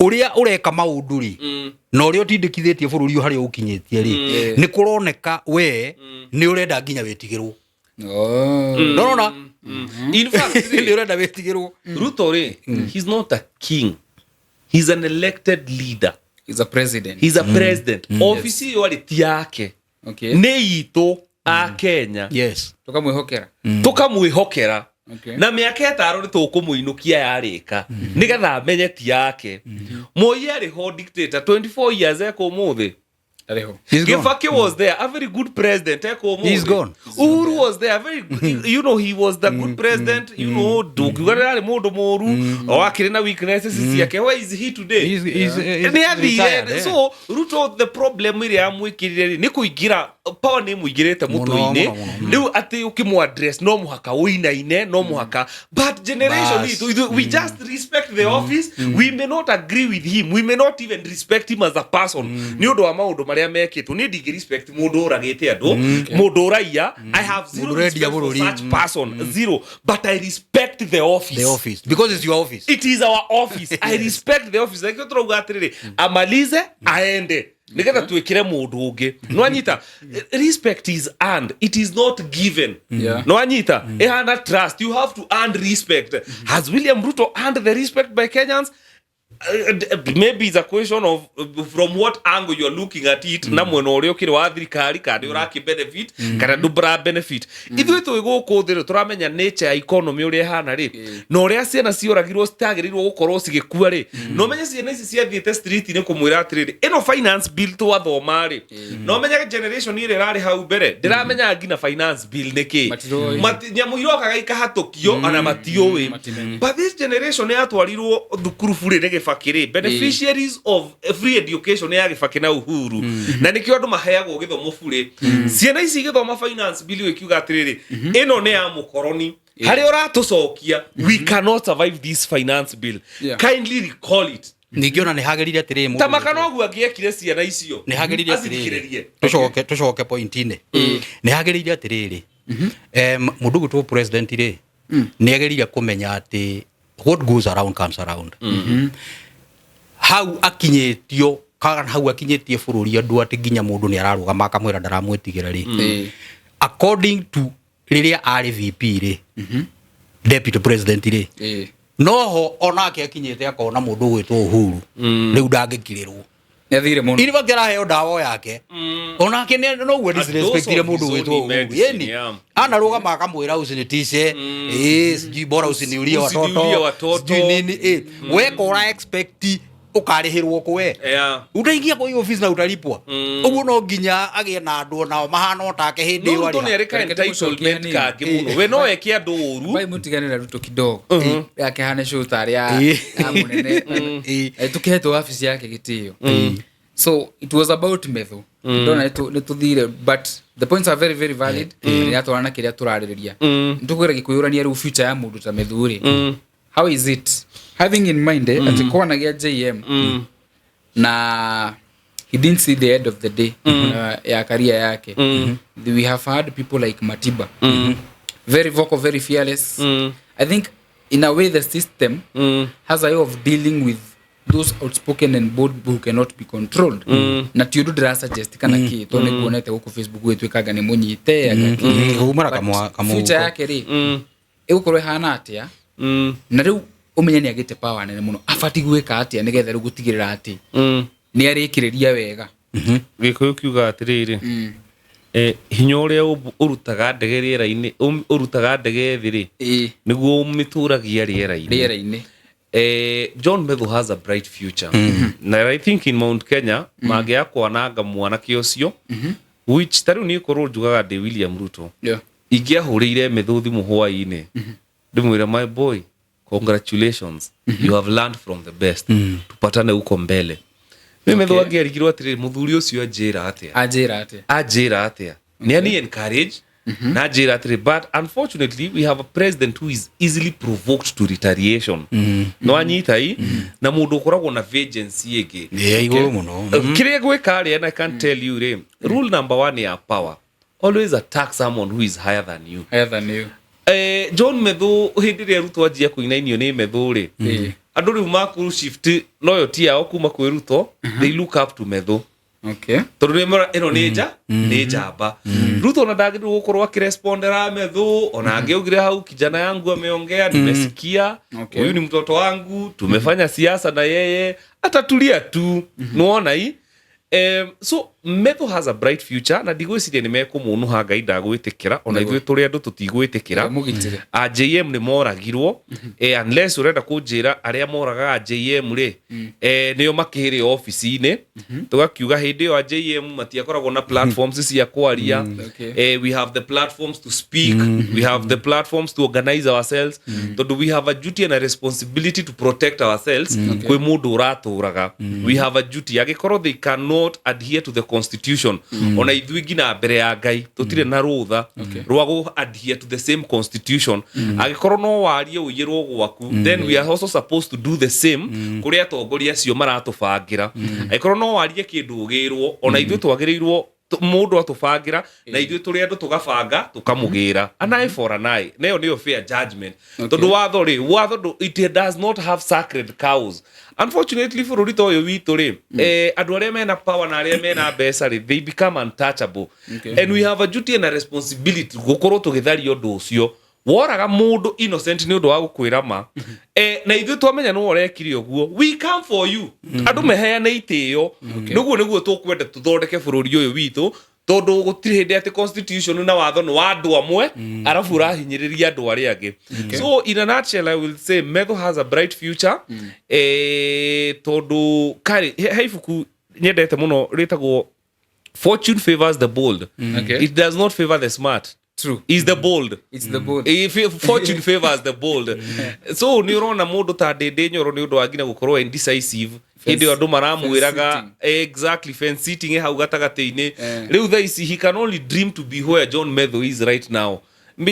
ũrĩa ũreka maũndũ rĩ, na ũrĩa ũtindĩkithĩtie bũrũri ũyũ harĩa ũkinyĩtie rĩ, nĩ kũroneka we nĩ ũrenda nginya wĩtigĩrwo. Ndorona. In fact, nĩ ũrenda wĩtigĩrwo. Ruto rĩ, he's not a king, he's an elected leader. He's a president. He's a president. Ofici ĩyo arĩ ti yake. Nĩ itũ a Kenya. Tukamwĩhokera. Tũkamwĩhokera. Na mĩaka 5 nĩ tũkũmũinũkia yarĩka, nĩgetha amenye ti yake. Moi arĩ ho dictator 24 years, eko ũmũthĩ? Arĩ ho. He's gone. Kibaki was there, a very good president. Eko ũmũthĩ? He's gone. Uhuru was there, a very good, he was the good president. Ndũngiuga nĩ arĩ mũndũ mũru, o akĩrĩ na weaknesses ciake. Where is he today? He's Nĩ athire. retired, yeah. So Ruto, the problem ĩrĩa yamwĩkĩrire rĩ, nĩ kũingĩra power, nĩ mũingĩrĩte Mũno, mũtwe-inĩ. mũno, mũno. Rĩu atĩ ũkĩmũ address no mũhaka ũinaine, no mũhaka, but generation Bas. itũ we just respect the office. We may not agree with him, we may not even respect him as a person nĩ ũndũ wa maũndũ marĩa mekĩtwo. Niĩ ndingĩ respect mũndũ ũragĩte andũ, mũndũ ũraiya. I have zero Mũndũ ũrendia respect for bũrũri. such person, zero, but I respect the office. The office, because it's your office. It is our office. I respect the office. Nakĩo tũrauga atĩrĩrĩ, amalize aende nigetha twĩkĩre mũndũ ũngĩ. Nwanyita, respect is earned, it is not given. Nwanyita, ĩhana trust, you have to earn respect. Has William Ruto earned the respect by Kenyans? Maybe it's a question of from what angle you're looking at it, na mwena ũrĩa ũkĩrĩ wa thirikari, kana nĩ ũrakĩ benefit kana ndũra benefit. Ithuĩ twĩ gũkũ thĩ rĩ, tũramenya nature ya economy ũrĩa ĩhana rĩ, na ũrĩa ciana cioragirwo citagĩrĩirwo gũkorwo cigĩkua rĩ. Na ũmenye ciana ici ciathiĩte street-inĩ kũmwĩra atĩrĩrĩ, ĩno finance bill twathoma rĩ, na ũmenye generation ĩrĩa ĩrarĩ hau mbere ndĩramenya nginya finance bill nĩ kĩ. Matiroĩ. Nyamũ irokaga ikahatũkio ona matiũĩ. Matimenye. But this generation yatwarirwo thukuru burĩ nĩ Gĩbakĩ rĩ, beneficiaries of free education ya Gĩbakĩ na Uhuru, na nĩkĩo andũ maheagwo gĩthomo burĩ. Ciana ici igĩthoma finance bill ikiuga atĩrĩrĩ, ĩno nĩ ya mũkoroni harĩa ũratũcokia. We cannot survive this finance bill. Kindly recall it. Ningĩ ona nĩ hagĩrĩire atĩrĩrĩ, Ta makanoguo angĩekire ciana icio nĩ hagĩrĩire atĩrĩrĩ, acithikĩrĩrie. Tũcoke point-inĩ, nĩ hagĩrĩire atĩrĩrĩ, mũndũ gwĩtwo president rĩ, nĩ agĩrĩire kũmenya atĩ what goes around comes around. Hau akinyĩtio kana hau akinyĩtie bũrũri, andũ atĩ nginya mũndũ nĩ ararũgama akamwĩra ndaramwĩtigĩra rĩ, according to rĩrĩa arĩ VP rĩ, deputy president rĩ, noho onake akinyĩte akona mũndũ ũgwĩtwo Uhuru rĩu ndangĩkirĩrwo. Nĩ athire mũno. In fact, araheo ndawa o yake onake noguo disrespectire mũndũ ũgwĩtwo Uhuru. Yeni anarũgama akamwĩra usinitishe, sijui bora usiniulie Usiniulie watoto, watoto. Sijui nini, weka ũra expect ũkarĩhĩrwo kwe. Utaingia kwa hiyo office na utalipwa. Ũguo no nginya agĩe na andũ onao mahana o take hĩndĩ No ĩyo Ruto arĩ. nĩ arĩ ka Reke tũmũcokie entitlement hanini. kangĩ mũno. We no eke andũ ũru. Bai mũtiganĩra Ruto kidogo yakehane show tarĩ ya ya mũnene. Tũkĩhetwo wabici yake gĩtĩo. So it was about Methu. Ndona nĩ tũthire, but the points are very very valid na nĩ na kĩrĩa tũrarĩrĩria. Nĩ tũkũgeragia kwĩyũrania rĩu future ya mũndũ ta Methu rĩ, how is it, having in mind atĩ kwanagĩa JM na he didn't see the end of the day ya career yake. We have had people like Matiba, very vocal, very fearless. I think in a way the system has a way of dealing with those outspoken and bold who cannot be controlled, na ti ũndũ ndĩra suggest kana kĩ, tondũ nĩnguonete gũkũ Facebook gwĩtuĩkanga nĩ mũnyite anga kĩ. Kumara But kamũhuko. Future yake rĩ, ĩgũkorwo ĩhana atĩa? Na rĩu ũmenye nĩ agĩte power nene mũno, abati gwĩka atĩa nĩgetha rĩu gũtigĩrĩra atĩ nĩ arĩkĩrĩria wega? Gĩkũyũ kiuga atĩrĩrĩ, hinya ũrĩa ũrutaga ndege rĩera-inĩ, ũrutaga ndege thĩ rĩ, nĩguo ũmĩtũragia rĩera-inĩ. Rĩera-inĩ. John Methu has a bright future, na I think in Mount Kenya mangĩaga kwananga mwanake ũcio, which ta rĩu niĩ korwo njugaga ndĩ William Ruto, ingĩahũrĩire Methu thimũ hwaĩ-inĩ ndĩmwĩre, "My boy, congratulations, you have learned from the best, tupatane huko mbele." Nĩ Methu angĩarigirwo atĩrĩrĩ, mũthuri ũcio anjĩra atĩa? Anjĩra atĩa? Anjĩra atĩa? Nĩ ani encourage. Na njĩra atĩrĩ, but unfortunately we have a president who is easily provoked to retaliation. No anyita i na mũndũ ũkoragwo na vengeance ĩngĩ. Nĩ igũrũ mũno. Kĩrĩa gwĩka rĩ, and I can tell you rĩ, rule number one ya power, always attack someone who is higher than you. Higher than you. John Methu, hĩndĩ ĩrĩa Ruto anjia kũinainio nĩ Methu rĩ, andũ rĩu makũ shift loyalty yao kuma kwĩ Ruto, they look up to Methu, tondũ nĩ mora ĩno nĩ nja nĩ njamba. Ruto ona ndagĩrĩirwo gũkorwo akĩrespondera Methu, ona angĩaugire hau, "Kijana yangu ameongea, nimesikia." "Huyu ni mtoto wangu, tumefanya siasa na yeye," atatulia tu. Nĩwona i so Methu has a bright future, na ndigwĩciria nĩ mekũmũnũha. Ngai ndagwĩtĩkĩra, ona ithuĩ tũrĩ andũ tũtigwĩtĩkĩra. Mũgitĩre. A JM nĩ moragirwo, unless ũrenda kũnjĩra arĩa moragaga JM rĩ, nĩo makĩrĩ obici-inĩ. Tũgakiuga hĩndĩ ĩyo a JM matiakoragwo na platforms cia kwaria. We have the platforms to speak, we have the platforms to organize ourselves, tondũ we have a duty and a responsibility to protect ourselves kwĩ mũndũ ũratũraga. We have a duty. Angĩkorwo they cannot adhere to the constitution, ona ithuĩ nginya mbere ya Ngai tũtirĩ na rũtha rwa gũ adhere to the same constitution. Angĩkorwo no warie ũiyĩrwo gwaku, then we are also supposed to do the same kũrĩ atongoria acio maratũbangĩra. Angĩkorwo no warie kĩndũ ũgĩrwo, ona ithuĩ twagĩrĩirwo mũndũ atũbangĩra na ithuĩ tũrĩ andũ tũgabanga tũkamũgĩra, an eye for an eye. Nayo nĩyo fair judgment, tondũ watho rĩ, watho it does not have sacred cows. Unfortunately, bũrũri ta ũyũ witũ rĩ, andũ arĩa mena power na arĩa mena mbeca rĩ, they become untouchable. And we have a duty and a responsibility gũkorwo tũgĩtharia ũndũ ũcio. Woraga mũndũ innocent nĩ ũndũ wa gũkwĩra ma, na ithuĩ twamenya nĩwe ũrekire ũguo, we come for you. Andũ meheane itĩo. Nĩguo tũkwenda tũthondeke bũrũri ũyũ witũ, tondũ gũtirĩ hĩndĩ atĩ constitution na watho nĩ wa andũ amwe arabu ũrahinyĩrĩria andũ arĩa angĩ. So in a nutshell, I will say Methu has a bright future, tondũ karĩ he ibuku nyendete mũno rĩtagwo "Fortune Favors the Bold". It does not favor the smart. Is the bold. It's the bold. If fortune favors the bold. So nĩ ũrona mũndũ ta Ndĩndĩ Nyoro, nĩ ũndũ wa nginya gũkorwo indecisive hĩndĩ ĩyo andũ maramwĩraga, exactly, fence sitting hau gatagatĩ-inĩ. Rĩu thaa ici he can only dream to be where John Methu is right now.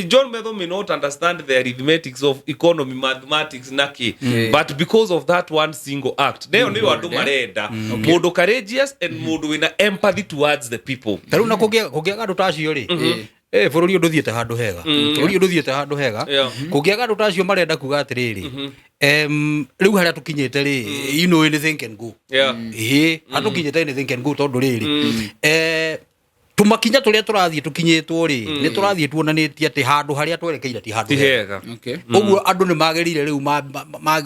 John Methu may not understand the arithmetics of economy, mathematics naki, but because of that one single act, neyo nĩyo andũ marenda, mũndũ courageous and mũndũ wĩna empathy towards the people. Ta rĩu na kũngĩaga andũ ta acio rĩ, bũrũri ũyũ ndũthiĩte handũ hega, bũrũri ũyũ ndũthiĩte handũ hega. Kũngĩaga andũ ta acio marenda kuga atĩrĩrĩ, rĩu harĩa tũkinyĩte rĩ, you know anything can go. Ĩĩ, harĩa tũkinyĩte anything can go, tondũ rĩrĩ, tũmakinya tũrĩa tũrathiĩ tũkinyĩtwo rĩ, nĩ tũrathiĩ tuonanĩtie atĩ handũ harĩa twerekeire ti handũ ti hega. Hega. Ũguo andũ nĩ magĩrĩire rĩu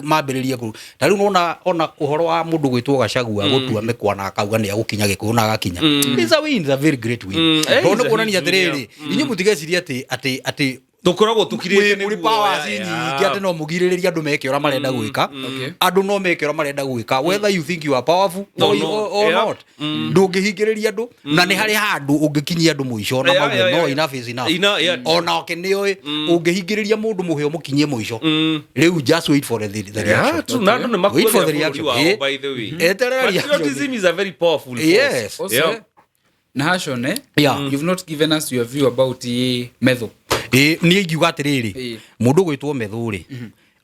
mambĩrĩrie kũu. Ta rĩu nona ona ũhoro wa mũndũ gwĩtwo Gachagua gũtua mĩkwa na akauga nĩ agũkinya Gĩkũyũ na agakinya. It's a win, it's a very great win. Tondũ nĩ it's a kuonania huge win. atĩrĩrĩ, inyuĩ mũtigecirie atĩ tũkoragwo tũkirĩte mũrĩ nĩ powers guoya. nyingĩ atĩ no mũgirĩrĩrie andũ meke ũrĩa marenda gwĩka. Andũ no meke ũrĩa marenda gwĩka, whether you think you are powerful No, or, no. or not. Ndũngĩhingĩrĩria andũ, na nĩ harĩ handũ ũngĩkinyia andũ mũico na mauge, "No, enough is enough." Onake nĩoĩ ũngĩhingĩrĩria mũndũ mũhĩa ũmũkinyie mũico. Rĩu just wait for the reaction. True. Na andũ nĩ Wait for the makuagĩra bũrũri reaction. wao, by the way. Eterera reaction. Patriotism is a very powerful force. Yes. Also, Nahashon, eh? You've not given us your view about Methu. Ĩ, niĩ ingiuga atĩrĩrĩ, mũndũ gwĩtwo Methu rĩ,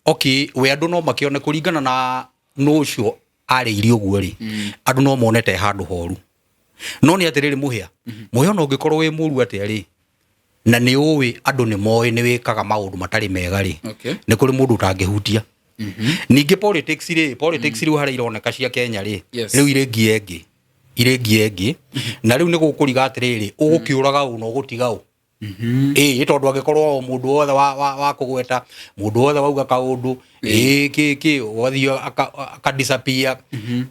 okay, we andũ no makĩone kũringana na nũ ũcio arĩirie ũguo rĩ, andũ no monete handũ horu. No nĩ atĩrĩrĩ, mũhĩa mũhĩa, ona ũngĩkorwo wĩ mũru atĩa rĩ, na nĩ ũĩ andũ nĩ moĩ nĩ wĩkaga maũndũ matarĩ mega rĩ, nĩ kũrĩ mũndũ ũtangĩhutia. Ningĩ politics rĩ, politics rĩu harĩa ironeka cia Kenya rĩ, rĩu irĩ ngie ĩngĩ, irĩ ngie ĩngĩ, na rĩu nĩ gũkũriga atĩrĩrĩ, ũgũkĩũraga ũ na ũgũtiga ũ. Ĩĩ, tondũ angĩkorwo o mũndũ wothe wa kũgweta, mũndũ wothe wauga kaũndũ ĩĩ kĩ ũgathiĩ aka disappear,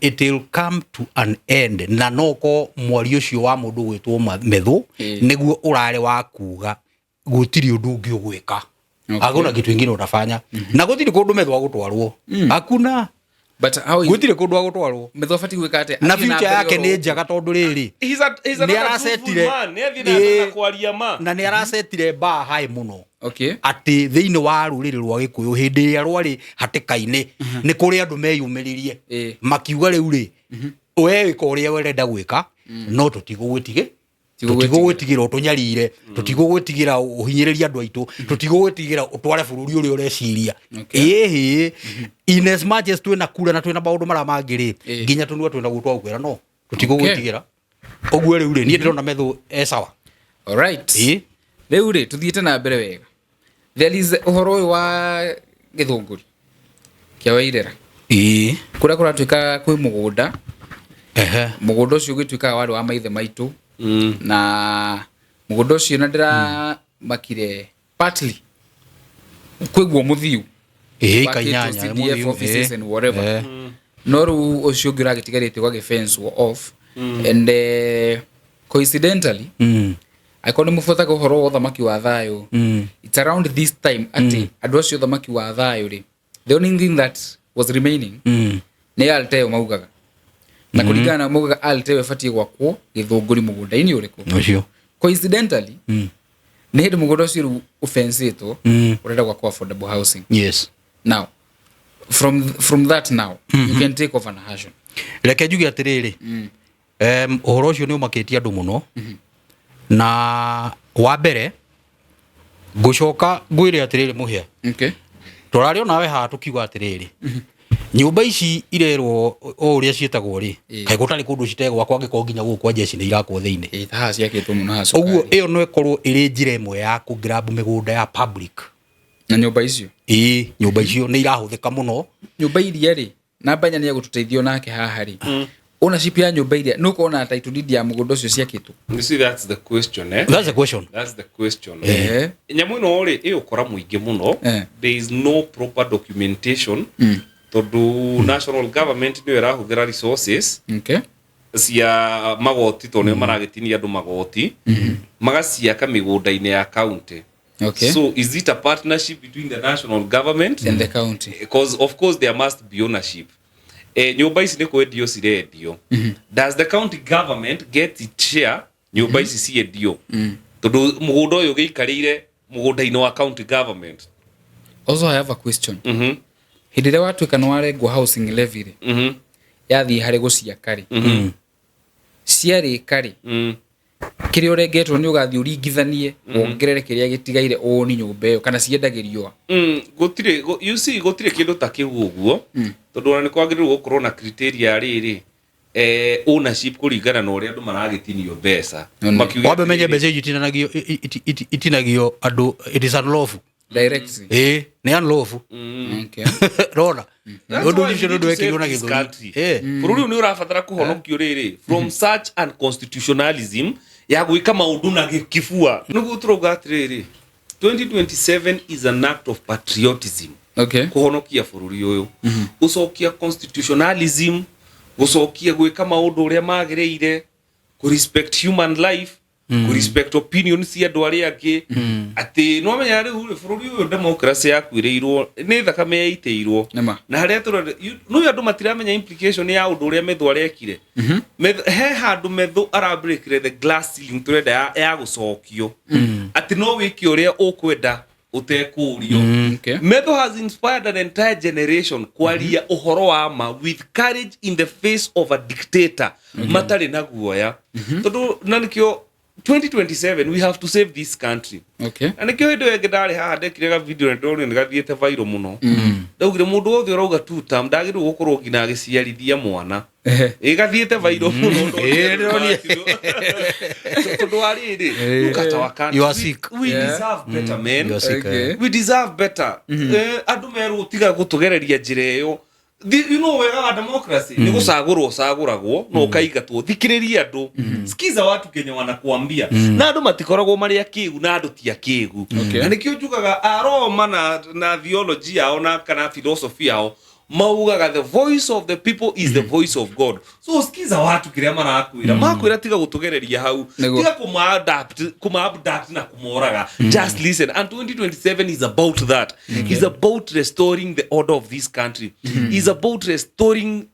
it will come to an end. Na no ko mwario ũcio wa mũndũ gwĩtwo Methu nĩguo ũrarĩ wa kuga gũtirĩ ũndũ ũngĩ ũgwĩka. Hakuna kitu ingine utafanya, na gũtirĩ kũndũ Methu agũtwarwo, hakuna. But how is Gũtirĩ kũndũ agũtwarwo. Methu abatiĩ gwĩka atĩa? Na Athiĩ na future mbere yake oro nĩ ũguo? njega, tondũ rĩrĩ, He's Nĩ another arasetire. truthful man. Nĩ athiĩ na mbere na kwaria ma. Na nĩ arasetire bar high mũno, atĩ thĩinĩ wa rũrĩrĩ rwa Gĩkũyũ hĩndĩ ĩrĩa rwarĩ hatĩka-inĩ, nĩ kũrĩ andũ meyumĩririe makiuga, rĩu rĩ, we wĩka ũrĩa ũrenda gwĩka, no tũtigũgwĩtige. Tũtigũgwĩtigĩra ũtũnyarire, tũtigũgwĩtigĩra ũhinyĩrĩrie andũ aitũ, tũtigũgwĩtigĩra ũtware bũrũri ũrĩa ũreciria. Ĩhĩ, in as much as twĩna kura na twĩna maũndũ marĩa mangĩ rĩ, nginya tũnua twĩna guo twagũkwĩra no tũtigũgwĩtigĩra. Ũguo rĩu rĩ, niĩ ndĩrona Methu e sawa. Alright. Ĩĩ. Rĩu rĩ, tũthiĩte na mbere wega, there is ũhoro ũyũ wa Gĩthũngũri kĩa Wairera, kũrĩa kũratuĩka kwĩ mũgũnda. Mũgũnda ũcio ũgĩtuĩkaga warĩ wa maithe maitũ, na mũgũnda ũcio na ndĩramakire partly kwĩguo mũthiu Ĩĩ, wakĩtwo ikainyanya CDF mũthiu, offices and whatever. No rĩu ũcio ũngĩ ũragĩtigarĩte ũgagĩfencwo off and coincidentally, angĩkorwo nĩ mũbuataga ũhoro wa ũthamaki wa thayũ, it's around this time atĩ andũ acio ũthamaki wa thayũ rĩ, the only thing that was remaining nĩ altar ĩyo maugaga, na kũringana na maugaga altar ĩyo ĩbatiĩ gwakwo Gĩthũngũri mũgũnda-inĩ ũrĩkũ. Ũcio. Coincidentally, nĩ hĩndĩ mũgũnda ũcio rĩu ũfencĩtwo, ũrenda gwakwo affordable housing. Now from that now you can take over na Hashon. Reke njuge atĩrĩrĩ, ũhoro ũcio nĩ ũmakĩtie andũ mũno, na wa mbere ngũcoka ngwĩre atĩrĩrĩ, mũhĩa, tũrarĩ onawe haha tũkiuga atĩrĩrĩ, nyũmba ici irerwo o ũrĩa ciĩtagwo rĩ, kaĩ gũtarĩ kũndũ citegwakwo angĩkorwo nginya gũkũ kwa jeshi nĩ irakwo thĩinĩ? Ĩĩ, ta haha ciakĩtwo mũno haha Ũguo cukari. Ĩyo no ĩkorwo ĩrĩ njĩra ĩmwe ya kũ grab mĩgũnda ya public. Na nyũmba icio. Ĩĩ, nyũmba icio nĩ irahũthĩka mũno. Nyũmba iria rĩ, namba inya nĩ egũtũteithio nake haha rĩ, ownership ya nyũmba iria nĩ ũkona title deed ya mũgũnda ũcio ciakĩtwo. You see, that's the question, eh? That's the question. That's the question. Nyamũ ĩno rĩ, ĩ ũkora mũingĩ mũno. There is no proper documentation, tondũ national government nĩyo ĩrahũthĩra resources cia magoti, tondũ nĩo maragĩtinia andũ magoti, magaciaka mĩgũnda-inĩ ya county. So is it a partnership between the national government and the county? Because of course there must be ownership. Nyũmba ici nĩ kwendio cirendio. Does the county government get its share nyũmba ici ciendio, tondũ mũgũnda ũyũ ũgĩikarĩire mũgũnda-inĩ wa county government? Also, I have a question. Hĩndĩ ĩrĩa watuĩka nĩ warengwo housing levy rĩ, yathiĩ harĩ gũciaka rĩ, ciarĩka rĩ, kĩrĩa ũrengetwo nĩ ũgathiĩ ũringithanie wongerere kĩrĩa gĩtigaire ũni nyũmba ĩyo kana ciendagĩrio a? Gũtirĩ you see, gũtirĩ kĩndũ ta kĩu ũguo, tondũ ona nĩ kwagĩrĩirwo gũkorwo na criteria rĩrĩ, ownership kũringana na ũrĩa andũ maragĩtinio mbeca. Makiuga Wambe menye atĩrĩrĩ, mbeca icio itinanagio, itinagio andũ, it is unlawful. Direct. Ĩĩ, nĩ unlawful. Rona That's ũndũ why ũcio we nĩ ũndũ need to save wekĩrirwo na this gĩthũri. country. Bũrũri ũyũ nĩ ũrabatara kũhonokio rĩrĩ from such unconstitutionalism ya gwĩka maũndũ na gĩkibua. Nĩguo tũrauga atĩrĩrĩ, 2027 is an act of patriotism, kũhonokia bũrũri ũyũ, gũcokia constitutionalism, gũcokia gwĩka maũndũ ũrĩa magĩrĩire, kũ respect human life, kũ respect opinion cia andũ arĩa angĩ, atĩ no menya rĩu rĩ, bũrũri ũyũ democracy yakuĩrĩirwo nĩ thakame yaitĩirwo. Nĩma. Na harĩa tũrenda, no andũ matiramenya implication ya ũndũ ũrĩa Methu arekire. He handũ Methu arabreakire the glass ceiling tũrenda ya gũcokio, atĩ no wĩke ũrĩa ũkwenda ũtekũrio. Methu has inspired an entire generation kwaria ũhoro wa ma with courage in the face of a dictator, matarĩ na guoya, tondũ na nĩkĩo 2027 we have to save this country. Na nĩkĩo hĩndĩ ĩyo ĩngĩ ndarĩ haha ndekire ga video na ndĩronire nĩ gathiĩte viral mũno. Ndaugire mũndũ wothe ũrauga two term ndagĩrĩirwo gũkorwo nginya agĩciarithia mwana. Ĩ gathiĩte viral mũno. Ĩĩ, ndĩronire. Tondũ wa rĩrĩ, look at our country. You are sick. We deserve better, man. You are sick, eh. We deserve better. Andũ merwo tiga gũtũgereria njĩra ĩyo. You know wega wa democracy nĩ gũcagũrwo ũcagũragwo na ũkaingatwo. Thikĩrĩria andũ, sikiza watu kenye wanakuambia, na andũ matikoragwo marĩ akĩgu na andũ ti akĩgu. Na nĩkĩo njugaga Aroma na theology yao na kana philosophy yao maugaga the voice of the people is the voice of God. So sikiza watu kĩrĩa marakwĩra. Makwĩra tiga gũtũgereria hau, Nĩguo. tiga kũma-adapt, kũma-abduct na kũmoraga. Just listen. And 2027 is about that, is about restoring the order of this country, is about restoring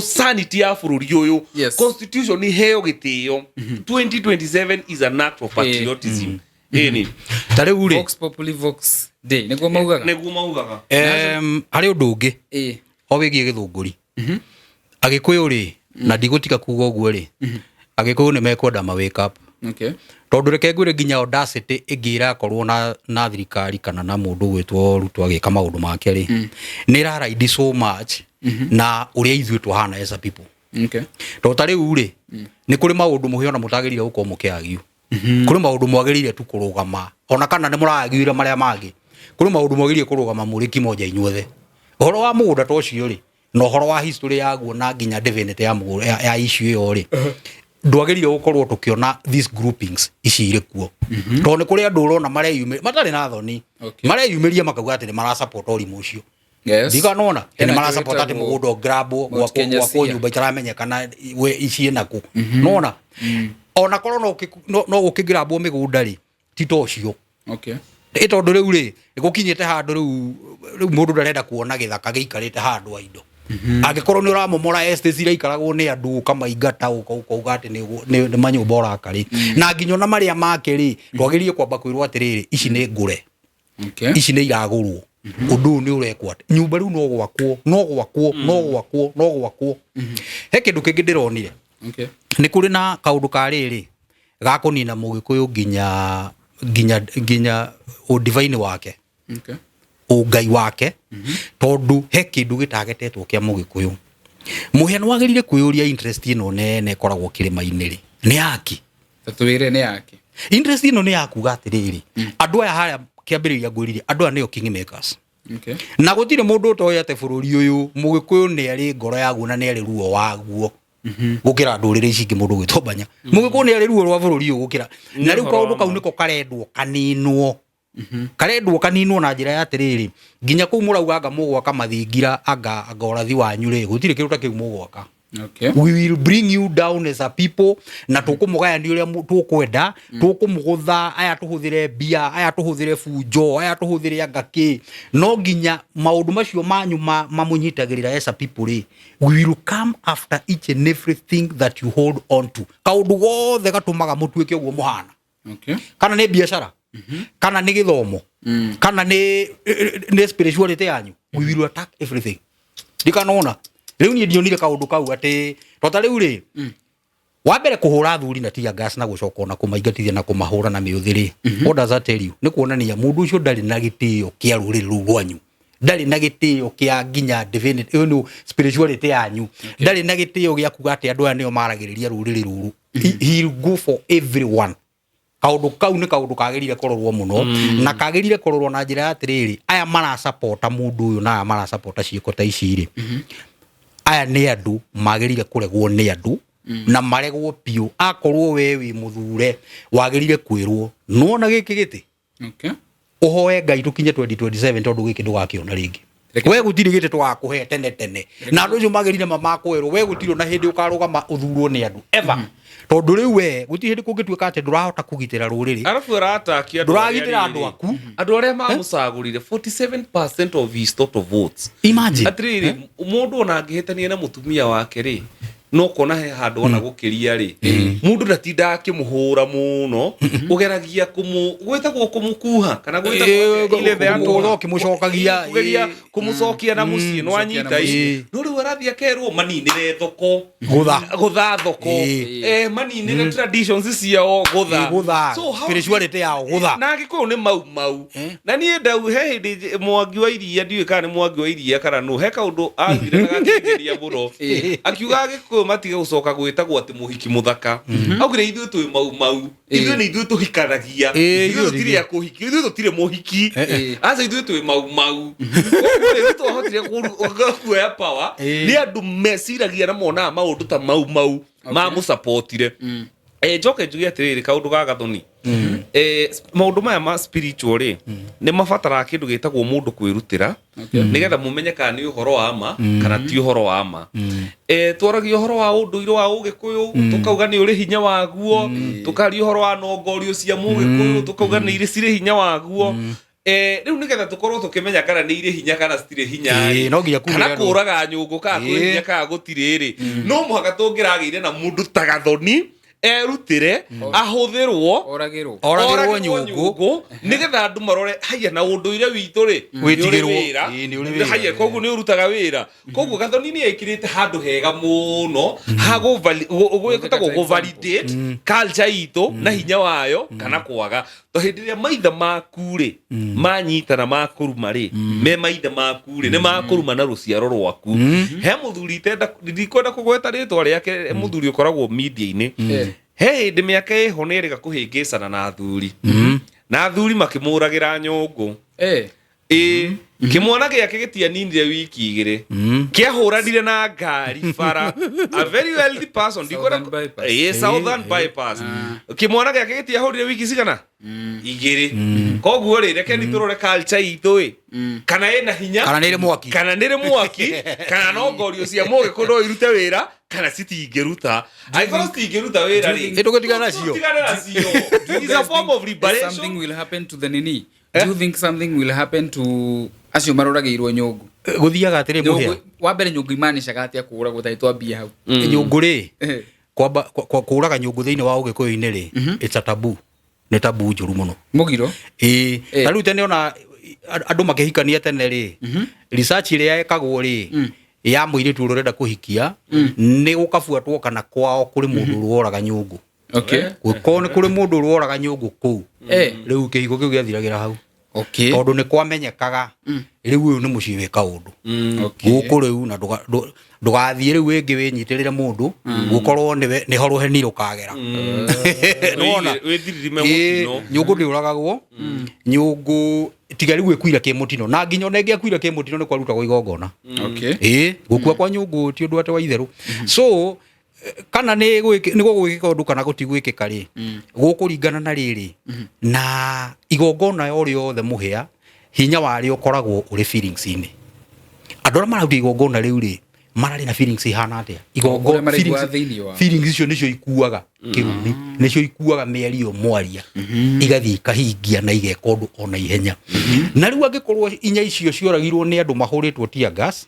sanity ya bũrũri ũyũ. Constitution iheo gĩtĩo. 2027 is an act of patriotism, ĩni. Ta rĩu rĩ, Vox Populi Vox Dei nĩguo maugaga. Nĩguo maugaga. Harĩ ũndũ ũngĩ o wĩgiĩ Gĩthũngũri. Agĩkũyũ rĩ, na ndigũtiga kuga ũguo rĩ, Agĩkũyũ nĩ mekwenda ma wake up. Okay. Tondũ reke ngwĩre, nginya audacity ĩngĩ ĩrakorwo na thirikari kana na mũndũ gwĩtwo Ruto agĩka maũndũ make rĩ, nĩ ĩraraidi so much na ũrĩa ithuĩ twahana as a people. Tondũ ta rĩu rĩ, nĩ kũrĩ maũndũ mũhĩ ona mũtagĩrĩire gũkorwo mũkĩagio. Kũrĩ maũndũ mwagĩrĩire tu kũrũgama, ona kana nĩ mũragiire marĩa mangĩ, kũrĩ maũndũ mwagĩrĩire kũrũgama mũrĩ kimoja inyuothe. Ũhoro wa mũgũnda ta ũcio rĩ, na ũhoro wa history yaguo na nginya divinity ya mũgũnda ya issue ĩyo rĩ, ndwagĩrĩire gũkorwo tũkĩona these groupings ici irĩ kuo, tondũ nĩ kũrĩ andũ ũrona mareyumĩria matarĩ na thoni, mareyumĩria makauga atĩ nĩ marasupport ũrimũ ũcio. Ndikanona nĩ marasupport atĩ mũgũnda ũgrabwo, Mount Kenya gwakwo Sia. nyũmba itaramenyekana we ici naku. Nona ona korwo no gũkĩgrabwo mĩgũnda rĩ, ti ta ũcio. Ĩ tondũ rĩu rĩ, gũkinyĩte handũ rĩu mũndũ ndarenda kuona gĩthaka gĩikarĩte handũ a indo. Angĩkorwo nĩ ũramomora estates iraikaragwo nĩ andũ, ũkamaingata, ũkauga atĩ nĩ manyũmba ũraka rĩ, na nginya ona marĩa make rĩ, twagĩrĩire kwamba kwĩrwo atĩrĩrĩ, ici nĩ ngũre, ici nĩ iragũrwo, ũndũ ũyũ nĩ ũrekwo atĩ nyũmba rĩu no gwakwo, no gwakwo, no gwakwo, no gwakwo. He kĩndũ kĩngĩ ndĩronire. Nĩ kũrĩ na kaũndũ ka rĩrĩ ga kũnina mũgĩkũyũ nginya ũdivaini wake, ũngai wake, tondũ he kĩndũ gĩtagetetwo kĩa mũgĩkũyũ. Mũhĩa nĩ wagĩrĩire kwĩyũria, interest ĩno nene ĩkoragwo kĩrĩma-inĩ rĩ, nĩ yaki? Tatwĩre nĩ yake. Interest ĩno nĩ ya kuga atĩrĩrĩ, andũ aya harĩa kĩambĩrĩria ngwĩrire, andũ aya nĩo king makers. Na gũtirĩ mũndũ ũtoĩ atĩ bũrũri ũyũ mũgĩkũyũ nĩ arĩ ngoro yaguo na nĩ arĩ ruo waguo gũkĩra ndũrĩrĩ ici ingĩ. Mũndũ gwĩtwo Mbanya, mũgĩkũyũ nĩ arĩ ruo rwa bũrũri ũyũ gũkĩra na rĩu Ũhoro kaũndũ wa kau ma. nĩko karendwo kaninwo, karendwo kaninwo na njĩra ya atĩrĩrĩ, nginya kũu mũrauga anga mũgwaka mathingira, anga ũrathi wanyu rĩ, gũtirĩ kĩndũ ta kĩu mũgwaka. We will bring you down as a people, na tũkũmũgayania ũrĩa tũkwenda, tũkũmũgũtha, aya tũhũthĩre mbia, aya tũhũthĩre bunjo, aya tũhũthĩre anga kĩ. No nginya maũndũ macio manyu mamũnyitagĩrĩra as a people rĩ, we will come after each and everything that you hold on to, kaũndũ gothe gatũmaga mũtuĩke ũguo mũhana. Kana nĩ biacara, kana nĩ gĩthomo, kana nĩ spirituality yanyu, we will attack everything. Ndikanona rĩu niĩ ndionire kaũndũ kau atĩ to ta rĩu rĩ, wa mbere kũhũra athuri na tear gas na gũcoka ona kũmaingatithia na kũmahũra na mĩũthĩ rĩ, what does that tell you? Nĩ kuonania mũndũ ũcio ndarĩ na gĩtĩo kĩa rũrĩrĩ rũu rwanyu, ndarĩ na gĩtĩo kĩa nginya divinity, ĩyo nĩ spirituality yanyu, ndarĩ na gĩtĩo gĩa kuga atĩ andũ aya nĩo maragĩrĩria rũrĩrĩ rũrũ. He will go for everyone. Kaũndũ kau nĩ kaũndũ kagĩrĩire kũrorwo mũno, na kagĩrĩire kũrorwo na njĩra ya atĩrĩrĩ, aya marasapota mũndũ ũyũ na aya marasapota ciĩko ta ici rĩ, aya nĩ andũ magĩrĩire kũregwo nĩ andũ na maregwo biũ. Akorwo we wĩ mũthure, wagĩrĩire kwĩrwo nĩwona gĩkĩ gĩtĩ, ũhoe Ngai tũkinye 2027, tondũ gĩkĩ ndũgakĩona rĩngĩ. We gũtirĩ gĩtĩ tũgakũhe tene tene, na andũ acio magĩrire mamakwĩrwo we gũtirĩ na hĩndĩ ũkarũgama ũthurwo nĩ andũ ever, tondũ rĩu we gũtirĩ hĩndĩ kũngĩtuĩka atĩ ndũrahota kũgitĩra rũrĩrĩ. Arabu arataki andũ Ndũragitĩra arĩa andũ rĩrĩ, aku. Andũ arĩa mamũcagũrire, 47% of his total votes. Imagine. Atĩrĩrĩ, mũndũ ona angĩhĩtania na mũtumia wake rĩ, no kona he handũ ona gũkĩria rĩ, mũndũ ndatindaga akĩmũhũra mũno, ũgeragia kũmũ gwĩtagwo kũmũkuha kana gwĩtagwo ile the Kũmũgũtha ũkĩmũcokagia, kũgeria kũmũcokia na mũciĩ, no anyita na ici. No rĩu arathiĩ akerwo maninĩre thoko. Gũtha. Gũtha thoko. Maninĩre traditions ciao, gũtha. Gũtha. So how Spirituality yao, gũtha. Na Agĩkũyũ nĩ mau mau. Na niĩ ndau he hĩndĩ Mwangi wa Iria, ndiũĩ kana nĩ Mwangi wa Iria kana nũ, he kaũndũ augire na gakĩngeria mũno, akiuga Agĩkũyũ matige gũcoka gwĩtagwo atĩ mũhiki mũthaka. Augire ithuĩ twĩ mau mau, ithuĩ nĩ ithuĩ tũhikanagia, ithuĩ tũtirĩ a kũhikio, ithuĩ tũtirĩ mũhiki, aca, ithuĩ twĩ mau mau. Koguo rĩ, twahotire kuoya power nĩ andũ meciragia na monaga maũndũ ta mau mau mamũsapotire. Njoke njuge atĩrĩrĩ, kaũndũ ga gathoni, maũndũ maya ma spiritual rĩ, nĩ mabataraga kĩndũ gĩtagwo mũndũ kwĩrutĩra nĩgetha mũmenye kana nĩ ũhoro wa ma kana ti ũhoro wa ma. Twaragia ũhoro wa ũndũire wa Ũgĩkũyũ, tũkauga nĩ ũrĩ hinya waguo, tũkaria ũhoro wa nongorio cia Mũgĩkũyũ, tũkauga nĩ irĩ cirĩ hinya waguo. Rĩu nĩgetha tũkorwo tũkĩmenya kana nĩ irĩ hinya kana citirĩ hinya rĩ, No nginya kuumĩre kana andũ. Kũraga nyũngũ kana kwĩ hinya kana gũtirĩ rĩ, no mũhaka tũngĩragĩire na mũndũ ta Gathoni. Erutĩre ahũthĩrwo. Oragĩrwo. Oragĩrwo nyũngũ. Nĩgetha andũ marore haya na ũndũire witũ rĩ, nĩ ũrĩ Wĩtigĩrwo. wĩra. Ĩĩ, nĩ ũrĩ wĩra. Haya, koguo nĩ ũrutaga wĩra, koguo Gathoni nĩ ekĩrĩte handũ hega mũno ha gwĩtagwo Gũtheka gũ validate culture itũ na hinya wayo kana kwaga, to hĩndĩ ĩrĩa maithe maku rĩ manyitana makũruma rĩ, me maithe maku rĩ nĩ makũruma na rũciaro rwaku. He mũthuri itenda, ndikwenda kũgweta rĩtwa rĩake, mũthuri ũkoragwo media-inĩ. He hĩndĩ mĩaka ĩho nĩ erĩga kũhĩngĩcana na athuri, na athuri makĩmũragĩra nyũngũ. Ĩ kĩmwana gĩake gĩtianinire wiki 2, kĩahũranire na ngari bara, a very wealthy person. Southern Bypass. Ĩ, Southern Bypass. Kĩmwana gĩake gĩtiahũrire wiki cigana 2. Koguo rĩ, reke nĩ tũrore culture itũ ĩ kana ĩna hinya, Kana nĩ ĩrĩ mwaki. Kana nĩ ĩrĩ mwaki, kana no ngorio cia mũgĩkũ no irute wĩra kana citingĩruta. Angĩkorwo citingĩruta wĩra rĩ, Ĩ, tũgĩtigane nacio. Tũtigane nacio. It's a form of liberation. Something will happen to the nini? Do you think something will happen to acio maroragĩirwo nyũngũ? Gũthiaga atĩrĩ, mũhĩa. Nyũngũ wa mbere, nyũngũ imanishaga atĩa kũũragwo? Tarĩ twambie hau. Nyũngũ rĩ, kwamba kũũraga nyũngũ thĩinĩ wa ũgĩkũyũ-inĩ rĩ, it's a taboo, nĩ taboo njũru mũno. Mũgiro. Ĩĩ, ta rĩu tene ona andũ makĩhikania tene rĩ, research ĩrĩa yekagwo rĩ ya mũirĩtu ũrĩa ũrenda kũhikia, nĩ gũkabuatwo kana kwao kũrĩ mũndũ ũrĩa woraga nyũngũ. Gũkorwo nĩ kũrĩ mũndũ ũrĩa woraga nyũngũ kũu, rĩu kĩhiko kĩu gĩathiragĩra hau, tondũ nĩ kwamenyekaga rĩu ũyũ nĩ mũciĩ wĩ kaũndũ gũkũ rĩu, na ndũgathiĩ rĩu ĩngĩ wĩnyitĩrĩre mũndũ gũkorwo nĩho rũheni rũkagera. Nĩwona? Wĩthiririme Ĩĩ, mũtino. Nyũngũ ndĩũragagwo, nyũngũ tiga rĩu ĩkuire kĩmũtino, na nginya ona ĩngĩakuire kĩmũtino nĩ kwarutagwo igongona. Ĩĩ, gũkua kwa nyũngũ ti ũndũ atĩ wa itherũ. So kana nĩ gũgwĩkĩka ũndũ kana gũtigwĩkĩka rĩ, gũkũringana na rĩrĩ na igongona o rĩothe, mũhĩa, hinya warĩo ũkoragwo ũrĩ feelings-inĩ. Andũ arĩa mararuta igongona rĩu rĩ, mararĩ na feelings ihana atĩa? Ũrĩa maraigua thĩinĩ wao. Feelings icio nĩcio ikuaga kĩrumi, nĩcio ikuaga mĩario mwaria, igathiĩ ikahingia na igeka ũndũ ona ihenya. Na rĩu angĩkorwo inya icio cioragirwo nĩ andũ mahũrĩtwo tear gas,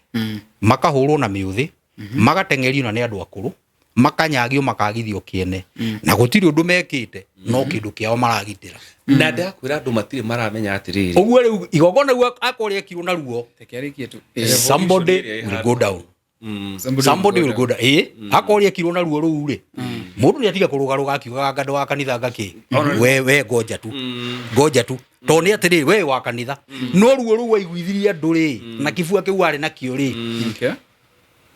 makahũrwo na mĩũthĩ, magateng'erio na nĩ andũ akũrũ, makanyagio, makagithio kĩene, na gũtirĩ ũndũ mekĩte, no kĩndũ kĩao maragitĩra. Na ndakwĩra andũ matirĩ maramenya atĩrĩrĩ. Ũguo rĩu igongona rĩu akorwo rĩekirwo na ruo, Reke arĩkie tu. Somebody ĩrĩa will go down. Somebody Somebody will go down. Ĩ, akorwo rĩekirwo na ruo rũu rĩ, mũndũ nĩ atiga kũrũgarũga akiugaga anga ndũ wa kanitha, anga kĩ, we ngoja tu, ngoja tu, tondũ nĩ atĩrĩrĩ, we wa kanitha, no ruo rũu waiguithirie andũ rĩ, na kĩbua kĩu warĩ nakĩo rĩ,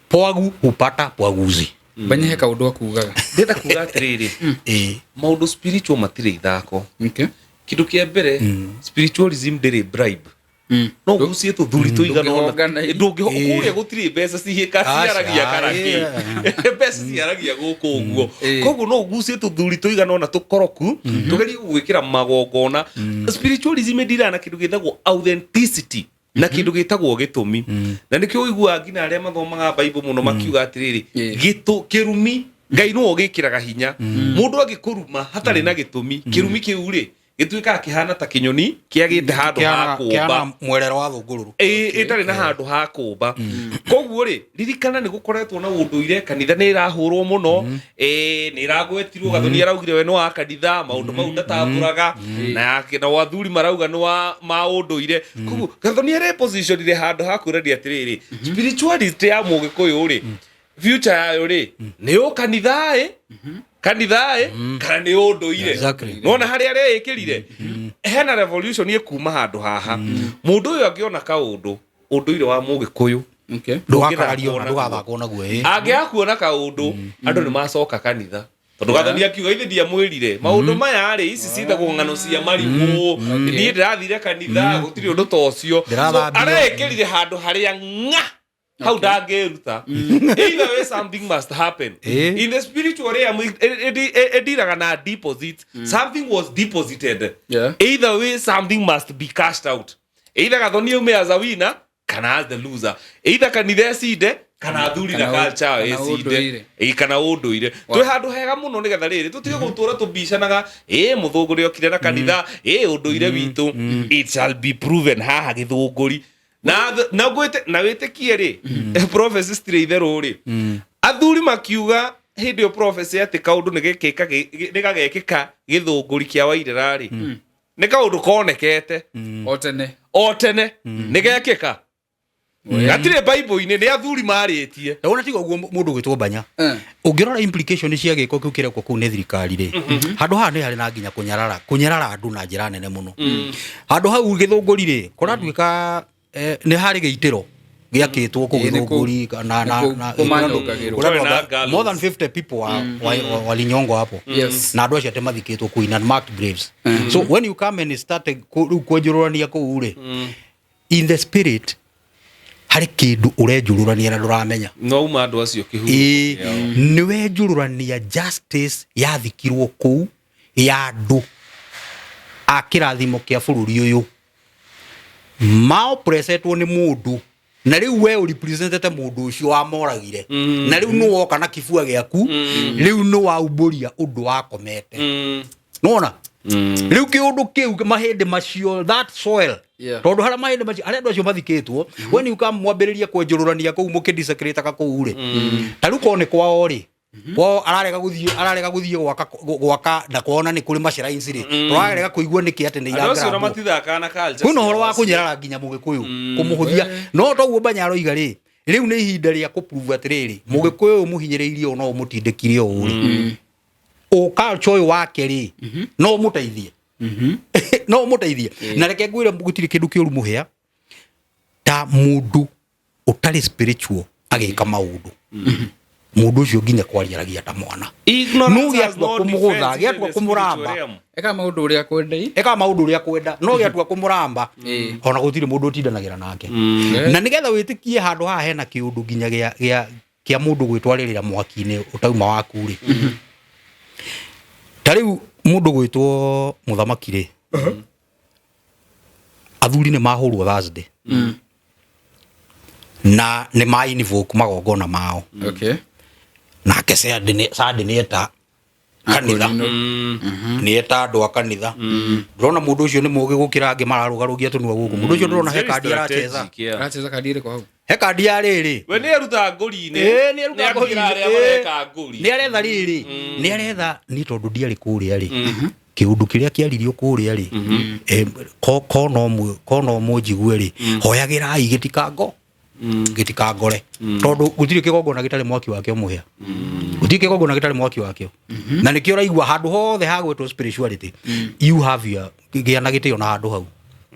pwagu hupata pwaguzi. Banyehe kaũndũ akugaga. Ndĩrenda kuga atĩrĩrĩ, maũndũ spiritual matirĩ ithako. Kĩndũ kĩa mbere, spiritualism ndĩrĩ bribe. No gucie tũthuri tũigana ũna. Ndũngĩhongana. Kũrĩa gũtirĩ mbeca cihĩka ciaragia Aca, kana kĩ, mbeca ciaragia gũkũ ũguo. Koguo no ũgucie tũthuri tũigana ũna tũkoroku tũgerie gũgwĩkĩra magongona. Spiritualism ĩndiraga na kĩndũ gĩtagwo authenticity na kĩndũ gĩtagwo gĩtũmi, na nĩkĩo ũiguaga nginya arĩa mathomaga Bible mũno makiuga atĩrĩrĩ, kĩrumi Ngai nĩwe ũgĩkĩraga hinya. Mũndũ angĩkũruma hatarĩ na gĩtũmi, kĩrumi kĩu rĩ gĩtuĩkaga kĩhana ta kĩnyoni kĩagĩte handũ ha kũmba. Kĩana mwerero wa thũngũrũrũ. Ĩ, ĩtarĩ na handũ ha kũmba. Koguo rĩ, ririkana nĩ gũkoretwo na ũndũire, kanitha nĩ ĩrahũrwo mũno, ĩ, nĩ ĩragwetirwo. Gathoni araugire we nĩ wa kanitha, maũndũ mau ndatambũraga, na yake na athuri marauga nĩ wa ma ũndũire. Koguo Gathoni arepositionire handũ ha kwĩrania atĩrĩrĩ, spirituality ya mũgĩkũyũ rĩ, future yayo rĩ, nĩ ũkanitha ĩ, kanitha ĩ, kana nĩ ũndũire? Nona harĩa areĩkĩrire hena revolution ĩkuma handũ haha. Mũndũ ũyũ angĩona kaũndũ ũndũire wa mũgĩkũyũ Ndũgakarario na ndũgathakwo naguo, ĩ. Angĩaga kuona kaũndũ, andũ nĩ macoka kanitha, tondũ Gathoni akiuga ithe ndiamwĩrire maũndũ maya rĩ, ici citagwo ng'ano cia marigũ, niĩ ndĩrathire kanitha, gũtirĩ ũndũ ta ũcio. So, Ndĩrathambio. areĩkĩrire handũ harĩa ng'a hau ndangĩruta. Either way, something must happen. In the spiritual realm ĩndiraga na deposit. Something was deposited. Either way, something must be cashed out, either Gathoni aume as a winner kana as the loser, either kanitha ĩcinde kana athuri na Kana culture kana ĩcinde. ũndũire. Ĩ, kana ũndũire. Twĩ handũ hega mũno nĩgetha rĩrĩ tũtige gũtũra tũbicanaga, ĩ mũthũngũri okire na kanitha, ĩ ũndũire witũ. It shall be proven haha gĩthũngũri na ngwĩte na wĩtĩkie rĩ, prophecy citirĩ itherũ rĩ, athuri makiuga Hĩndĩ ĩyo prophecy atĩ kaũndũ nĩ gekĩka, nĩ gagekĩka Gĩthũngũri kĩa Wairĩra rĩ, nĩ kaũndũ konekete O tene. O tene nĩ gekĩka, gatirĩ Bible-inĩ, nĩ athuri marĩtie. Na wona tiga ũguo, mũndũ ũgwĩtwo Banya, ũngĩrora implication cia gĩko kĩu kĩrekwo kũu nĩ thirikari rĩ, handũ haha nĩ harĩ na nginya kũnyarara andũ na njĩra nene mũno. Handũ hau Gĩthũngũri rĩ, kũratuĩka nĩ harĩ gĩitĩro gĩakĩtwo kũu Ĩĩ, nĩ Gĩthũngũri na nĩ kũmanyongagĩrwo. kũrĩa Kũrĩ na gallows. More than 50 people walinyongwa hapo. Na andũ acio atĩ mathikĩtwo kũu in unmarked graves. So when you come and start rĩu kwenjũrũrania kũu rĩ, in the spirit harĩ kĩndũ ũrenjũrũrania na ndũramenya. No uma andũ acio kĩhurũko Ĩĩ, kĩao. nĩ wenjũrũrania justice yathikirwo kũu ya andũ a kĩrathimo kĩa bũrũri ũyũ maopresetwo nĩ mũndũ, na rĩu we ũrepresentete mũndũ ũcio wamoragire, na rĩu nĩ woka na kibua gĩaku, rĩu nĩ waumbũria ũndũ wakomete. Nona rĩu kĩũndũ kĩu, mahĩndĩ macio, that soil, tondũ harĩa mahĩndĩ macio, harĩa andũ acio mathikĩtwo, when you come mwambĩrĩrie kwenjũrũrania kũu, mũkĩdesecrataga kũu rĩ, ta rĩu korwo nĩ kwao rĩ, kwao ararega gũthiĩ gwaka na kuona nĩ kũrĩ mashrines rĩ, tũrarega kũigua nĩkĩ atĩ nĩ Andũ acio ona iragrabwo. matithakaga na culture Kwĩna ũhoro wa ciao. kũnyarara nginya mũgĩkũyũ, kũmũhũthia. No toguo Banya aroiga rĩ, rĩu nĩ ihinda rĩa kũprove atĩrĩrĩ, mũgĩkũyũ ũyũ mũhinyĩrĩirie ũũ no ũmũtindĩkire ũũ rĩ, ũ culture ũyũ wake rĩ, no ũmũteithie, no ũmũteithie. Na reke ngwĩre, gũtirĩ kĩndũ kĩũru mũhĩa ta mũndũ ũtarĩ spiritual agĩka maũndũ. Mũndũ ũcio nginya kwariaragia ta mwana. Ignorance No has gĩatua no kũmũgũtha, defense in gĩatua the kũmũramba. spiritual realm. Eka maũndũ ũrĩa kwenda i. Eka maũndũ ũrĩa kwenda, no gĩatua kũmũramba, ona gũtirĩ mũndũ ũtindanagĩra nake. Na nĩgetha wĩtĩkie handũ haha hena kĩũndũ nginya gĩa mũndũ gwĩtwarĩrĩra mwaki-inĩ ũtauma waku rĩ, ta rĩu mũndũ gwĩtwo mũthamaki rĩ, athuri nĩ mahũrwo Thursday na nĩ ma invoke magongona mao. Nake Sunday nĩ eta kanitha, nĩ eta andũ a kanitha. Ndĩrona mũndũ ũcio nĩ mũgĩ gũkĩra angĩ mararũgarũgia tũnua gũkũ. Mũndũ ũcio ndĩrona he Very kandi aracheza. strategic, yeah. Aracheza kandi ĩrĩkũ hau? He kandi ya rĩrĩ. We nĩ arutaga ngũri-inĩ. Ĩĩ, nĩ arutaga Nĩ atigĩra ngũri-inĩ, arĩa ĩĩ. mareka ngũri. Nĩ aretha rĩrĩ, nĩ aretha niĩ tondũ ndiarĩ kũrĩa rĩ, kĩũndũ kĩrĩa kĩaririo kũrĩa rĩ, ko no mũnjigue rĩ, hoyagĩrai gĩtikango gĩtikangore, tondũ gũtirĩ kĩgongona gĩtarĩ mwaki wakĩo mũhĩa, gũtirĩ kĩgongona gĩtarĩ mwaki wakĩo. Na nĩkĩo ũraigua handũ hothe hagwĩtwo spirituality, you have your gĩa na gĩtĩo na handũ hau.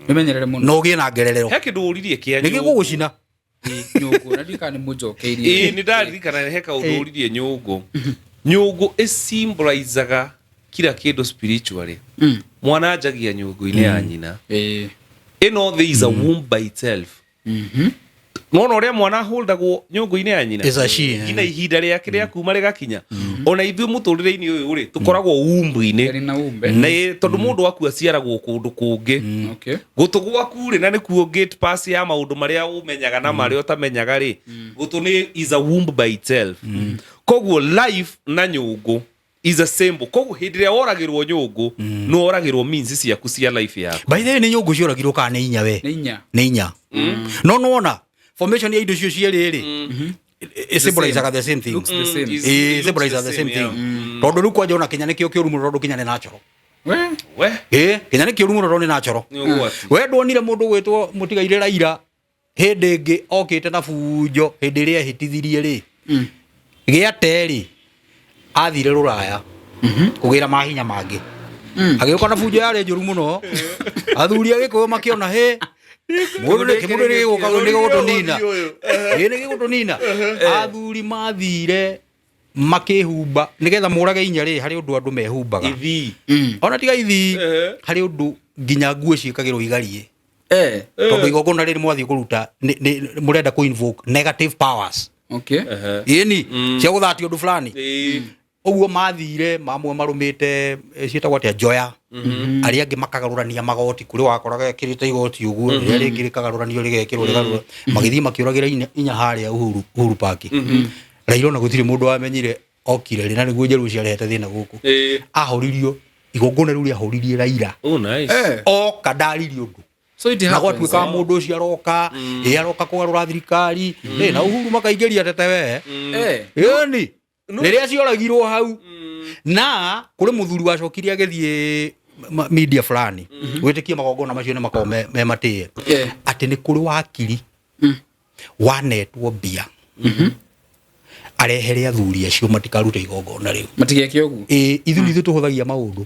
Wĩmenyerere mũno. Na ũgĩe na ngererero. He kĩndũ ũririe kĩa nĩ nyũngũ. gĩgũgũcina. Nyũngũ na ndiũĩ kana nĩ mũnjokeirie. Ĩĩ, nĩ ndaririkana he kaũndũ ũririe nyũngũ. Nyũngũ ĩsymbolizaga kila kĩndũ spiritually. Mwana anjagia nyũngũ-inĩ ya nyina. Ĩno thĩ is a womb by itself. Nona ũrĩa mwana aholdagwo nyũngũ-inĩ ya nyina Is a she, eh. nginya ihinda rĩake rĩa kuma rĩgakinya. Ona ithuĩ mũtũrĩre-inĩ ũyũ rĩ, tũkoragwo womb-inĩ. Ĩrĩ na umbe. Nĩ tondũ mũndũ akua aciaragwo kũndũ kũngĩ. Gũtũ gwaku rĩ, na nĩkuo gate pass ya maũndũ marĩa ũmenyaga na marĩa ũtamenyaga rĩ, gũtũ nĩ is a womb by itself. Koguo life na nyũngũ is a symbol. Koguo hĩndĩ ĩrĩa woragĩrwo nyũngũ, nĩ woragĩrwo means ciaku cia life yaku. By the way, nĩ nyũngũ cioragirwo kana nĩ inya we? Nĩ inya. Nĩ inya. No nĩwona formation ya indo icio cierĩ rĩ, ĩ symbolizaga the same thing. Looks the same. Ĩ It looks symbolizaga the the same same, thing, tondũ rĩu kwanja ona kinya nĩkĩo kĩũru mũno, tondũ kinya nĩ natural. We. We. Ĩ kinya nĩ kĩũru mũno tondũ nĩ natural. Nĩ ũgwati. We ndwonire mũndũ gwĩtwo mũtigairĩ Raila hĩndĩ ĩngĩ okĩte na bunjo hĩndĩ ĩrĩa ehĩtithirie rĩ, gĩate rĩ, athire rũraya kũgĩra mahinya mangĩ, agĩũka na bunjo yarĩ njũru mũno. Athuri a gĩkũyũ makĩona hĩ, mũndũ nĩ kĩmũndũ nĩ gĩgũka nĩ gĩgũtũnina, ĩ nĩ gĩgũtũnina. Athuri mathire makĩhumba nĩgetha mũrage inya rĩ, harĩ ũndũ andũ mehumbaga. Ithii. Ona tiga ithi, harĩ ũndũ nginya nguo ciĩkagĩrwo igariĩ, tondũ igongona rĩrĩ mwathiĩ kũruta mũrenda kũ invoke negative powers. Ĩni cia gũthatia ũndũ fulani. Ũguo mathire mamwe marũmĩte, ciĩtagwo atĩa, njoya, arĩa angĩ makagarũrania magoti, kũrĩ wakoraga ekĩrĩte igoti ũguo, rĩrĩa rĩngĩ rĩkagarũranio rĩgekĩrwo rĩgarũra, magĩthiĩ makĩũragĩra inya harĩa Uhuru Park. Raila ona gũtirĩ mũndũ wamenyire okire rĩ, na nĩguo njerũ ciarehete thĩna gũkũ. Ahoririo igongona rĩu rĩahoririe Raila. Oh, nice. Oka ndaririe ũndũ. So it Na happens. gwatuĩkaga mũndũ ũcio aroka, ĩ aroka kũgarũra thirikari, ĩ na Uhuru makaingĩria tete we. Ĩni. Rĩrĩa cioragirwo hau na kũrĩ mũthuri wacokire agĩthiĩ media fulani gwĩtĩkia magongona macio nĩ makoragwo me matĩe, atĩ nĩ kũrĩ wakiri wanetwo mbia arehere athuri acio matikarute igongona rĩu. Matigeke ũguo. Ĩ, ithuĩ nĩ ithuĩ tũhũthagia maũndũ.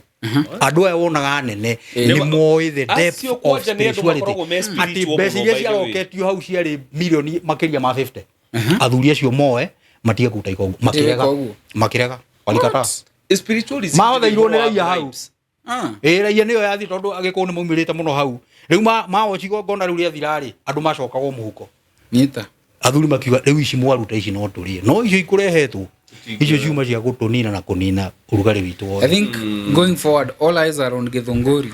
Andũ aya wonaga anene nĩ moĩ the depth Acio of kwanja nĩ andũ spirituality, makoragwo me atĩ spiritual mbeca mũno, iria by the way. ciaroketio hau ciarĩ milioni makĩria ma 50. Athuri acio moe matige kũruta igongona, makĩrega. Ũguo. Makĩrega, walikataa. Spiritualism Mahotheirwo nĩ ũhoro wa raia hau. vibes. Ĩ, raia nĩyo yathi, tondũ agĩkũyũ nĩ maumĩrĩte mũno hau. Rĩu mawoci igongona rĩu rĩathira-rĩ, andũ macokagwo mũhuko. Nyita. Athuri makiuga, rĩu ici mwaruta ici no tũrĩe, no icio ikũrehetwo icio ciuma cia gũtũnina na kũnina ũrugarĩ witũ I wothe. think going forward all eyes are on Githunguri.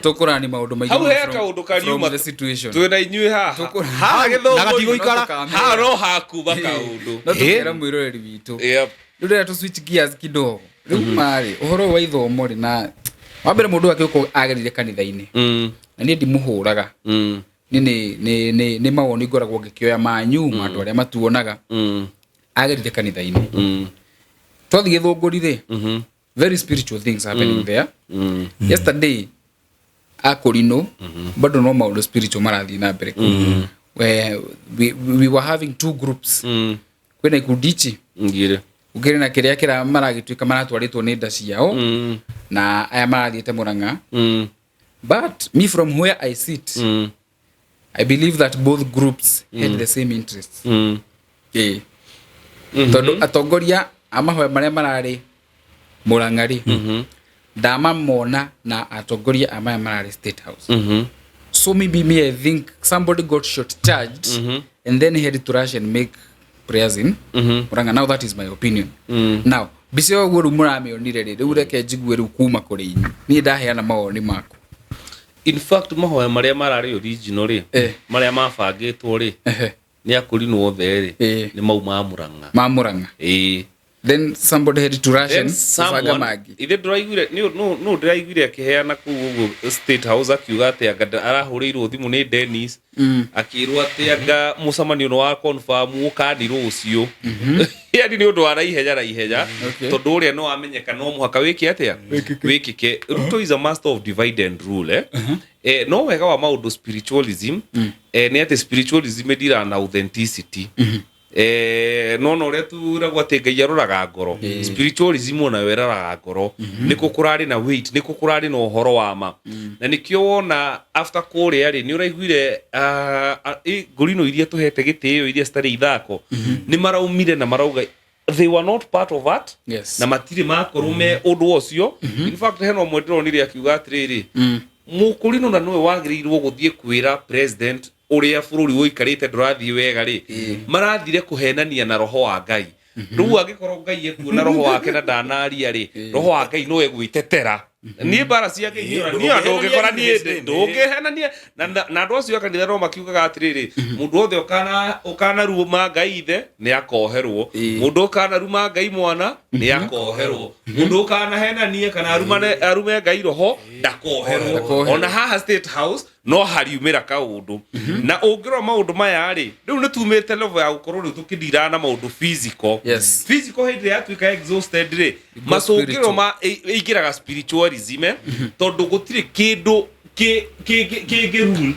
Tũkũrani maũndũ maingĩ Hau mũno he from- kaũndũ from kariuma the situation. twĩna inyuĩ haha. Haha Na Gĩthũngũri. gatigũikara. Haha no hakuma kaũndũ. No tũkera mwĩroreri witũ. Yep. Rĩu rĩrĩa tũ switch gears kidogo, rĩu marĩ ũhoro ũyũ wa ithomo rĩ, na wa mbere mũndũ akĩũka agerire kanitha-inĩ, na niĩ ndimũhũraga. Niĩ nĩ mawoni ngoragwo ngĩkĩoya manyu ma andũ arĩa matuonaga. Agerire kanitha-inĩ. Twathiĩ Gĩthũngũri rĩ, very spiritual things happening there. Yesterday akũrinũ bado no maũndũ spiritual marathiĩ na mbere kũu. We were having two groups. Kwĩna ikundi ici Ngire. gũkĩrĩ na kĩrĩa kĩra maragĩtuĩka maratwarĩtwo nĩ nda ciao, na aya marathiĩte Mũrang'a. But me, from where I sit, I believe that both groups had the same interests. Ĩĩ, tondũ atongoria a mahoya marĩa mararĩ Mũrang'a rĩ, ndamamona na atongoria a maya mararĩ State House. So maybe me, I think somebody got short charged and then he had to rush and make prayers in Murang'a. Now that is my opinion. Now mbica ĩyo ũguo rĩu mũramĩonire rĩ, rĩu reke njigue rĩu kuma kũrĩ inyuĩ. Niĩ ndaheana mawoni makwa. In fact, mahoya marĩa mararĩ original rĩ, marĩa mabangĩtwo rĩ, nĩ akũrinwo othe rĩ, nĩ mau ma Mũrang'a. Ma Murang'a. Ĩĩ. Then somebody had to rush Then and kũbanga someone, mangĩ. ithe ndĩraiguire nũ ndĩraiguire akĩheana kũu ũguo State House, akiuga atĩ anga arahũrĩirwo thimũ nĩ Dennis, akĩrwo atĩ anga mũcemanio nĩ wa confirm ũkani rũciũ, yani nĩ ũndũ wa naihenya naihenya, tondũ ũrĩa no amenyeka no mũhaka wĩke atĩa, wĩkĩke. Ruto is a master of divide and rule, eh? No wega wa maũndũ spiritualism, nĩ atĩ spiritualism ĩndiraga na authenticity. No ũrĩa turagwo atĩ Ngai aroraga ngoro, spiritualism onayo ĩroraga ngoro, nĩkũ kũrarĩ na weight, nĩkũ kũrarĩ na ũhoro wa ma. Na nĩkĩo wona after kũrĩa rĩ, nĩ ũraiguire ngũrinũ iria tũhete gĩtĩo, iria citarĩ ithako, nĩ maraumire na marauga they were not part of that, na matirĩ makorwo me ũndũ ũcio. In fact, hena ũmwe ndĩronire akiuga atĩrĩrĩ, mũkũrinũ na nĩwe wagĩrĩirwo gũthiĩ kwĩra president ũrĩa bũrũri ũikarĩte ndũrathiĩ wega rĩ, marathire kũhenania na roho wa Ngai. Rĩu angĩkorwo Ngai ekuo na roho wake na ndanaria rĩ, roho wa Ngai no egwĩtetera. Niĩ mbara cia Ngai niĩ ndũngĩkora niĩ ndũngĩhenania na andũ acio a kanitha no makiugaga atĩrĩrĩ, mũndũ wothe ũkanaruma Ngai ithe nĩ akoherwo, mũndũ ũkanaruma Ngai mwana nĩ akoherwo, mũndũ ũkanahenanie kana arume Ngai roho ndakoherwo. Ndakoherwo. Ona haha State House no hariumĩra kaũndũ. Na ũngĩrora maũndũ maya rĩ, rĩu nĩ tumĩte level ya gũkorwo rĩu tũkĩndira na maũndũ physical. Physical hĩndĩ ĩrĩa yatuĩka exhausted rĩ, Go macũngĩrĩro spiritual. ma ĩingĩraga spiritualism, tondũ gũtirĩ kĩndũ kĩngĩ rule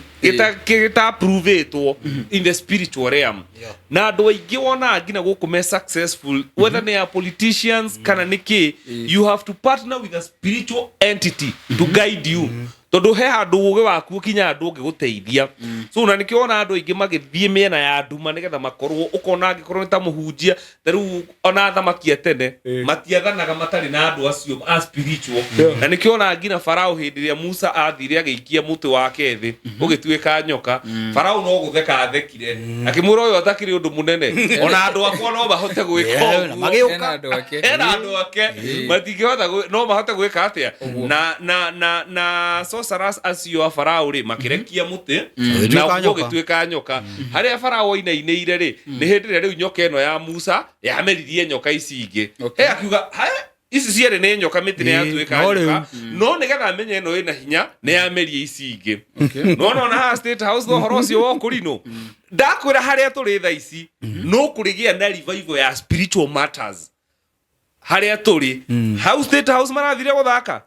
gĩta approvĩtwo in the spiritual realm. Na andũ aingĩ wonaga nginya gũkũ me successful, whether they are politicians kana nĩ kĩ, you have to partner with a spiritual entity to guide you, tondũ he handũ ũgĩ waku ũkinya handũ ũngĩgũteithia. So na nĩkĩo wona andũ aingĩ magĩthiĩ mĩena ya nduma nĩgetha makorwo, ũkona angĩkorwo nĩ ta mũhunjia, ta rĩu ona athamaki a tene matiathanaga matarĩ na andũ acio a spiritual. Na nĩkĩo ona nginya Farao, hĩndĩ ĩrĩa Musa athire agĩikia mũtĩ wake thĩ ũgĩtuĩka nyoka, Farao no gũtheka athekire, akĩmwĩra ũyũ atakĩrĩ ũndũ mũnene, ona andũ akwa no mahote gwĩka Yeah, na ũguo. magĩũka. Ena andũ ake. Ena andũ ake matingĩhota no mahote gwĩka atĩa. Na sorcerers acio a Farao rĩ, makĩrekia mũtĩ na Ũgĩtuĩka ũguo nyoka. ũgĩtuĩka nyoka. Harĩa Farao ainainĩire rĩ, nĩ hĩndĩ ĩrĩa rĩu nyoka ĩno ya Musa yameririe nyoka ici ingĩ. He akiuga "Haya, ici cierĩ nĩ nyoka, mĩtĩ nĩ yatuĩka no nyoka, no nĩgetha amenye ĩno ĩna hinya nĩ yameria ici ingĩ." No nona haha State House ũhoro ũcio wa ũkũrinũ, ndakwĩra harĩa tũrĩ thaa ici no kũrĩgĩa na revival ya spiritual matters. Harĩa tũrĩ hau State House marathire gũthaka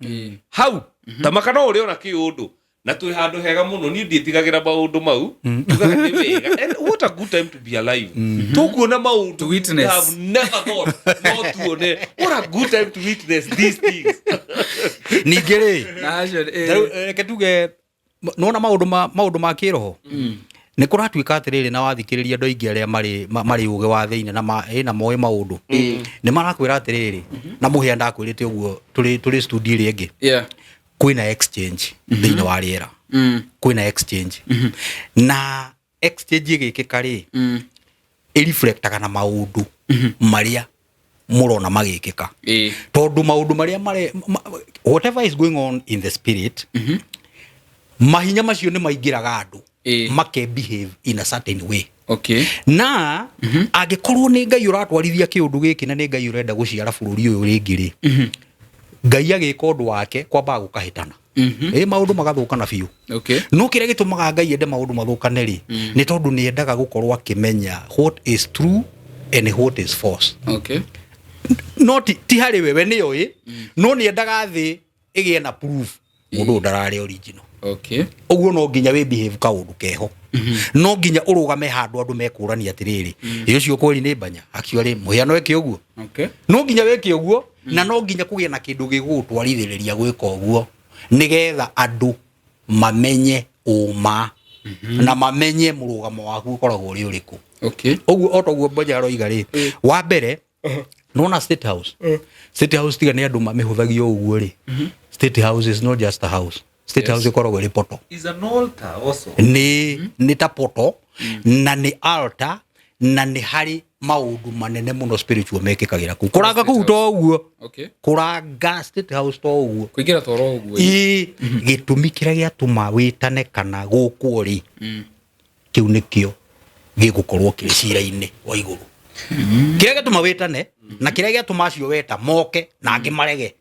hau tamaka no ũrĩ ona kĩũndũ na twĩ handũ hega mũno. Niĩ ndiĩtigagĩra maũndũ mau, njugaga nĩ wega, and what a good time to be alive. Tũkuona maũndũ To witness. we have never thought no tuone. What a good time to witness these things. Ningĩ rĩ, Na acio, tarĩu, reke tuge nona maũndũ ma kĩroho nĩ kũratuĩka atĩrĩrĩ, na wathikĩrĩria andũ aingĩ arĩa marĩ ũgĩ wa thĩinĩ na na moĩ maũndũ, nĩ marakwĩra atĩrĩrĩ, na mũhĩa ndakwĩrĩte ũguo tũrĩ studio ĩrĩa ĩngĩ, kwĩna exchange thĩinĩ wa rĩera. Kwĩna exchange, na exchange ĩgĩkĩka rĩ, ĩreflectaga na maũndũ marĩa mũrona magĩkĩka, tondũ maũndũ marĩa whatever is going on in the spirit, mahinya macio nĩ maingĩraga andũ, make behave in a certain way. Na angĩkorwo nĩ Ngai ũratwarithia kĩũndũ gĩkĩ na nĩ Ngai ũrenda gũciara bũrũri ũyũ rĩngĩ rĩ, Ngai agĩka ũndũ wake kwambaga gũkahĩtana, ĩ maũndũ magathũkana biũ. No kĩrĩa gĩtũmaga Ngai ende maũndũ mathũkane rĩ, nĩ tondũ nĩ endaga gũkorwo akĩmenya what is true and what is false. No ti harĩ we, we nĩyo ĩ, no nĩ endaga thĩ ĩgĩe na proof mũndũ ũyũ ndararĩ original. Ũguo no nginya wĩ behave kaũndũ keho, no nginya ũrũgame handũ andũ mekũrania atĩrĩrĩ, ĩ ũcio kweri nĩ mbanya, actually mũhiano eke ũguo. No nginya wĩke ũguo, na no nginya kũgĩe na kĩndũ gĩgũgũtwarithĩrĩria gwĩka ũguo, nĩgetha andũ mamenye ũma na mamenye mũrũgamo waku ũkoragwo ũrĩ ũrĩkũ. Ũguo o toguo Mboja aroiga rĩ, wa mbere nona State House, State House tiga nĩ andũ mamĩhũthagia ũguo rĩ, State House is not just a house. State House ĩkoragwo ĩrĩ poto. Is an altar also. Nĩ ta poto na nĩ altar, na nĩ harĩ maũndũ manene mũno spiritual mekĩkagĩra kũu. Kũranga kũu to ũguo. Kũranga State House to ũguo. Kũingĩra toro ũguo. Ĩ gĩtũmi kĩrĩa gĩatũma wĩtane kana gũkwo rĩ, kĩu nĩkĩo gĩgũkorwo kĩrĩ cira-inĩ wa igũrũ. Kĩrĩa gĩatũma wĩtane na kĩrĩa gĩatũma acio weta moke na angĩ marege,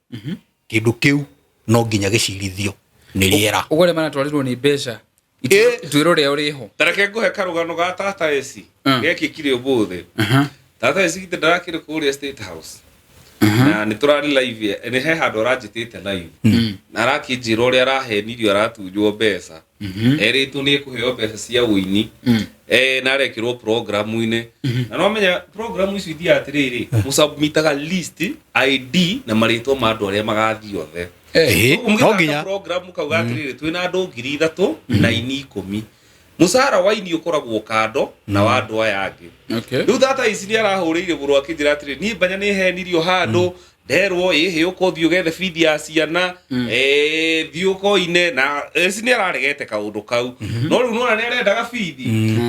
kĩndũ kĩu no nginya gĩcirithio nĩ rĩera. Ũguo arĩa maratwarirwo nĩ mbeca, ituĩro rĩao rĩho. Tareke ngũhe karũgano ga tata eci gekĩkire ũmũthĩ. Tata eci githĩ ndarakĩrĩ kũrĩa State House, na nĩ tũrarĩ live, nĩ he handũ aranjĩtĩte live, na arakĩnjĩra ũrĩa arahenirio, aratunywo mbeca, erĩtwo nĩ ekũheo mbeca cia ũini, na arekĩrwo programu-inĩ. Na no menya programu icio ithiaga atĩrĩrĩ, mũsubmitaga list ID na marĩtwa ma andũ arĩa magathiĩ othe. Ĩĩ, no nginya. Program kauga atĩrĩrĩ, twĩna andũ 3000 na ini 10, mũcara wa ini ũkoragwo kando na wa andũ aya angĩ. Rĩu tata ici nĩ arahũrĩire mũrũ akĩnjĩra atĩrĩ, niĩ mbanya nĩ henirio handũ, nderwo ĩhĩ ũka ũthiĩ ũgethe bithi ya ciana, thiĩ ũkoine, na eci nĩ araregete kaũndũ kau, no rĩu nona nĩ arendaga bithi.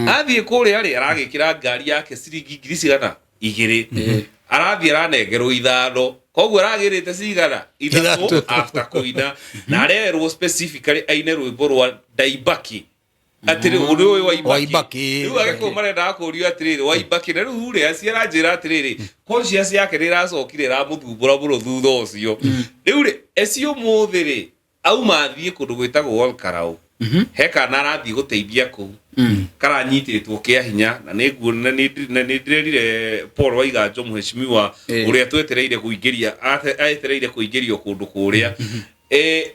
Athiĩ kũrĩa rĩ, aragĩkĩra ngari yake ciringi ngiri cigana igĩrĩ, arathiĩ aranengerwo ithano, koguo aragĩrĩte cigana ithatũ. Ithatũ. After kũina, na arerwo specifically aine rwĩmbo rwa Ndaibaki, atĩrĩ ũndũ ũyũ wa Wa Ibaki. Rĩu agĩkũyũ marendaga kũrio atĩrĩrĩ, wa Ibaki. Na rĩu rĩ, aci aranjĩra atĩrĩrĩ, conscience yake nĩ ĩracokire ĩramũthumbũra mũno thutha ũcio. Rĩu rĩ, eci ũmũthĩ rĩ, auma athiĩ kũndũ gwĩtagwo Olkarau, he kana arathiĩ gũteithia kũu karanyitĩtwo kĩa hinya, na nĩ nguona na nĩ ndĩrerire Paul Waiganjo, mũheshimiwa ũrĩa twetereire kũingĩria, etereire kũingĩrio kũndũ kũrĩa.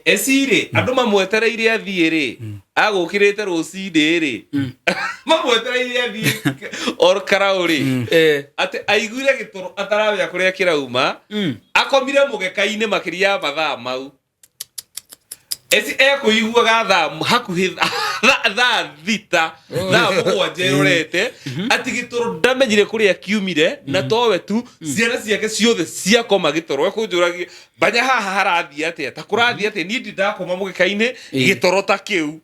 Eci rĩ, andũ mamwetereire athiĩ rĩ, agũkĩrĩte rũcinĩ rĩ, mamwetereire athiĩ Olkarau rĩ, atĩ aiguire gĩtoro ataramenya kũrĩa kĩrauma, akomire mũgeka-inĩ makĩria ya mathaa mau. Eci ekũiguaga thaa hakuhĩ thaa 6, thaa 7 ĩrorete, atĩ gĩtoro ndamenyire kũrĩa kiumire. Na towe tu, ciana ciake ciothe ciakoma gĩtoro. Ekũnjũragia, mbanya haha harathiĩ atĩa, ta kũrathiĩ atĩa, niĩ ndindakoma mũgeka-inĩ gĩtoro ta kĩu.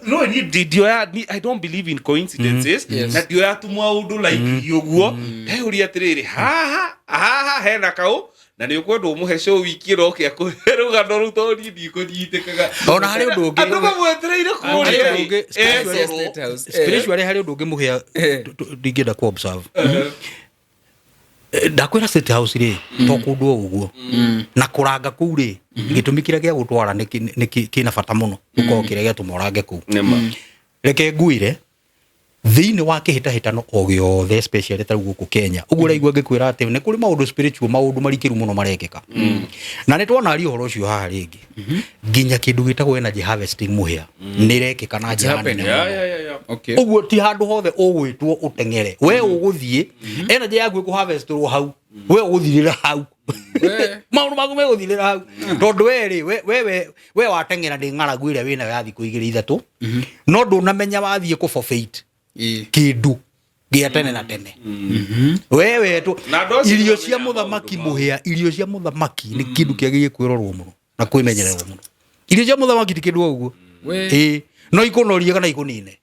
No niĩ ndioya, I don't believe in coincidences, na ndioya tu maũndũ like ũguo. Ndeyũria atĩrĩrĩ, haha haha hena kaũ, na nĩ ũkwenda ũmũhe show wiki ĩno oke akũhe rũgano rũu, tondũ niĩ ndikũnyitĩkaga. Ona harĩ ũndũ ũngĩ. Andũ mamwetereire Harĩ kũrĩa ũndũ ũngĩ, etoro. State House. Spiritually harĩ ũndũ ũngĩ mũhĩa ndingĩenda ku observe. Ndakwĩra State House rĩ, to kũndũ o ũguo, na kũranga kũu rĩ, gĩtũmi kĩrĩa gĩa gũtwara nĩ kĩna bata mũno gũkorwo kĩrĩa gĩatũma ũrange kũu. Nĩma. Reke nguire Thĩinĩ wa kĩhĩtahĩtano o gĩothe, especially ta rĩu gũkũ Kenya ũguo, ũraigua ngĩkwĩra atĩ nĩ kũrĩ maũndũ spiritual, maũndũ marikĩru mũno marekĩka, na nĩ twanaria ũhoro ũcio haha rĩngĩ, nginya kĩndũ gĩtagwo energy harvesting, mũhĩa, nĩ ĩrekĩka na njĩra happening. nene mũno. Ũguo ti handũ hothe ũgwĩtwo ũteng'ere, we ũgũthiĩ energy yaku ĩkũharvestwo hau, we ũgũthirĩra hau. Maũndũ maku megũthirĩra hau, tondũ we rĩ, we wateng'era nĩ ng'aragu ĩrĩa wĩnayo ya thikũ igĩrĩ ithatũ, no ndũnamenya wathiĩ kũ forfeit kĩndũ gĩa tene na tene. We wetwo Na andũ acio irio nĩmamenyaga cia mũthamaki. Maũndũ mao. Mũhĩa, irio cia mũthamaki nĩ kĩndũ kĩagĩrĩire kwĩrorwo mũno na kwĩmenyererwo mũno. Irio cia mũthamaki ti kĩndũ o ũguo. Ĩĩ, no ikũnorie kana ikũnine.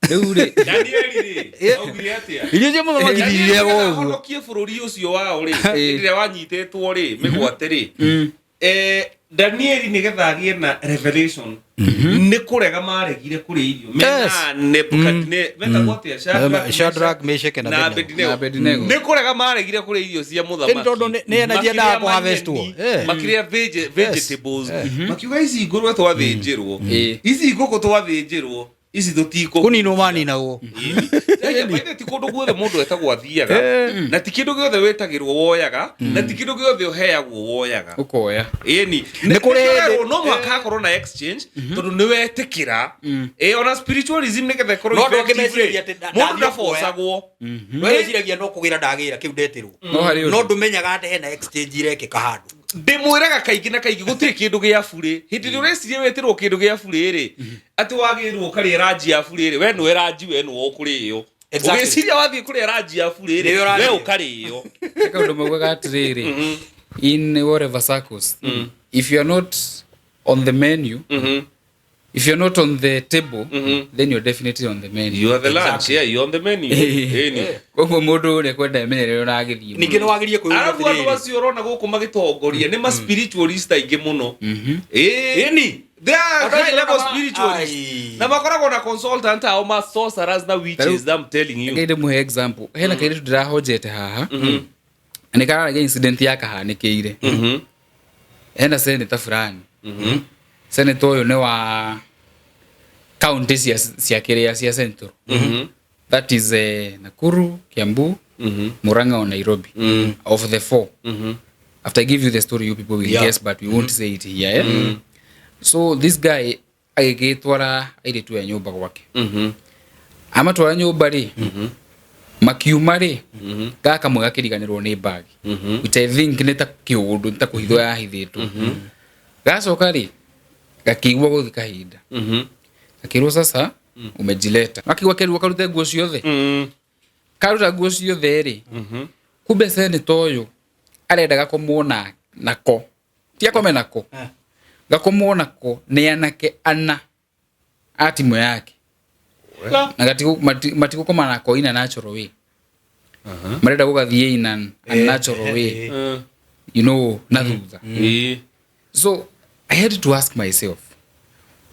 Rĩu rĩ, Danieli rĩ, augire atĩa? Irio cia mũthamaki Danieli tirĩagwo nĩgetha ũguo. ahonokie bũrũri ũcio wao rĩ, hĩndĩ ĩrĩa wanyitĩtwo rĩ mĩgwate rĩ, Danieli nĩgetha agĩe na revelation nĩ kũrega maregire kũrĩa irio mena metagwo atĩa? Shadrach, Shadrach, Meshach na na Abednego. Na Abednego. Abednego. Nĩ kũrega maregire kũrĩa irio cia mũthamaki. Ĩni tondũ nĩ energy endaga Makĩrĩa kũharvestwo. manyeni, makĩrĩa vegetables, makiuga ici ngũrwe twathĩnjĩrwo, ici ngũkũ twathĩnjĩrwo, ici tũtikũ Kũninwo maninagwo. Ĩni ti kũndũ guothe mũndũ etagwo athiaga, na ti kĩndũ gĩothe wĩtagĩrwo woyaga, na ti kĩndũ gĩothe ũheagwo woyaga. Ũkoya. Ĩni Nĩ kũrĩ hĩndĩ- no mũhaka hakorwo na exchange, tondũ nĩ wetĩkĩra. Ĩ, ona spiritualism nĩgetha ĩkorwo No andũ angĩ effective rĩ, meciragia atĩ mũndũ ndathiĩ ndabocagwo. We wĩciragia no kũgĩra ndagĩra kĩu ndetĩrwo, No harĩ no ũndũ. ndũmenyaga atĩ hena exchange irekĩka handũ. Ndĩmwĩraga kaingĩ na kaingĩ, gũtirĩ kĩndũ gĩa burĩ. Hĩndĩ ĩrĩa ũreciria wĩtĩrwo kĩndũ gĩa burĩ rĩ, atĩ wagĩrwo ũkarĩa ranji ya burĩ rĩ, we nĩwe ranji, we nĩwe ũkũrĩo. Ũgĩciria wathiĩ kũrĩa ranji ya burĩ rĩ, Nĩwe ũrarĩo. we ũkarĩo. He kaũndũ maugaga atĩrĩrĩ, in whatever circles, if you are not on the menu, if you're not on the table, then you're definitely on the menu. You are the lunch, yeah, you on the menu. Ĩni. Koguo mũndũ ũrĩa kwenda emenyerere ũrĩa agĩthiĩ. Ningĩ nĩ wagĩrie kwĩyũria Arabu andũ atĩrĩrĩ. acio ũrona gũkũ magĩtongoria nĩ ma spiritualist aingĩ mũno. Ĩĩ. Ĩni. They are Andũ high acio level ũrona spiritualists. Ai. Na makoragwo na consultant ao ma sorcerers na witches, I'm telling you. Ngai ndĩmũhe example. Hena kairĩtu ndĩrahonjete haha na nĩ kararagia incident yakahanĩkĩire. Hena senator fulani. Senator ũyũ nĩ wa county cia kĩrĩa cia central, that is Nakuru, Kiambu, Murang'a or Nairobi, of the four. After I give you the story, you people will guess, but we won't say it here, eh? So this guy agĩgĩtwara airĩtu aya nyũmba gwake. Amatwara nyũmba rĩ, makiuma rĩ, gaka kamwe gakĩriganĩrwo nĩ bag, which I think nĩ ta kĩũndũ, nĩ ta kũhithwo yahithĩtwo. Gacoka rĩ, gakĩigua gũthi kahinda, gakĩrwo, "Sasa umejileta." Gakĩigua kerirwo karute nguo ciothe. Karuta nguo ciothe rĩ, kumbe senator ũyũ arenda gakomwo na nako, ti akome nako, gakomwo nako nĩ anake ana a timu yake, na matigũkoma nako in a natural way, marenda gũgathiĩ in an unnatural way, na thutha. So I had to ask myself,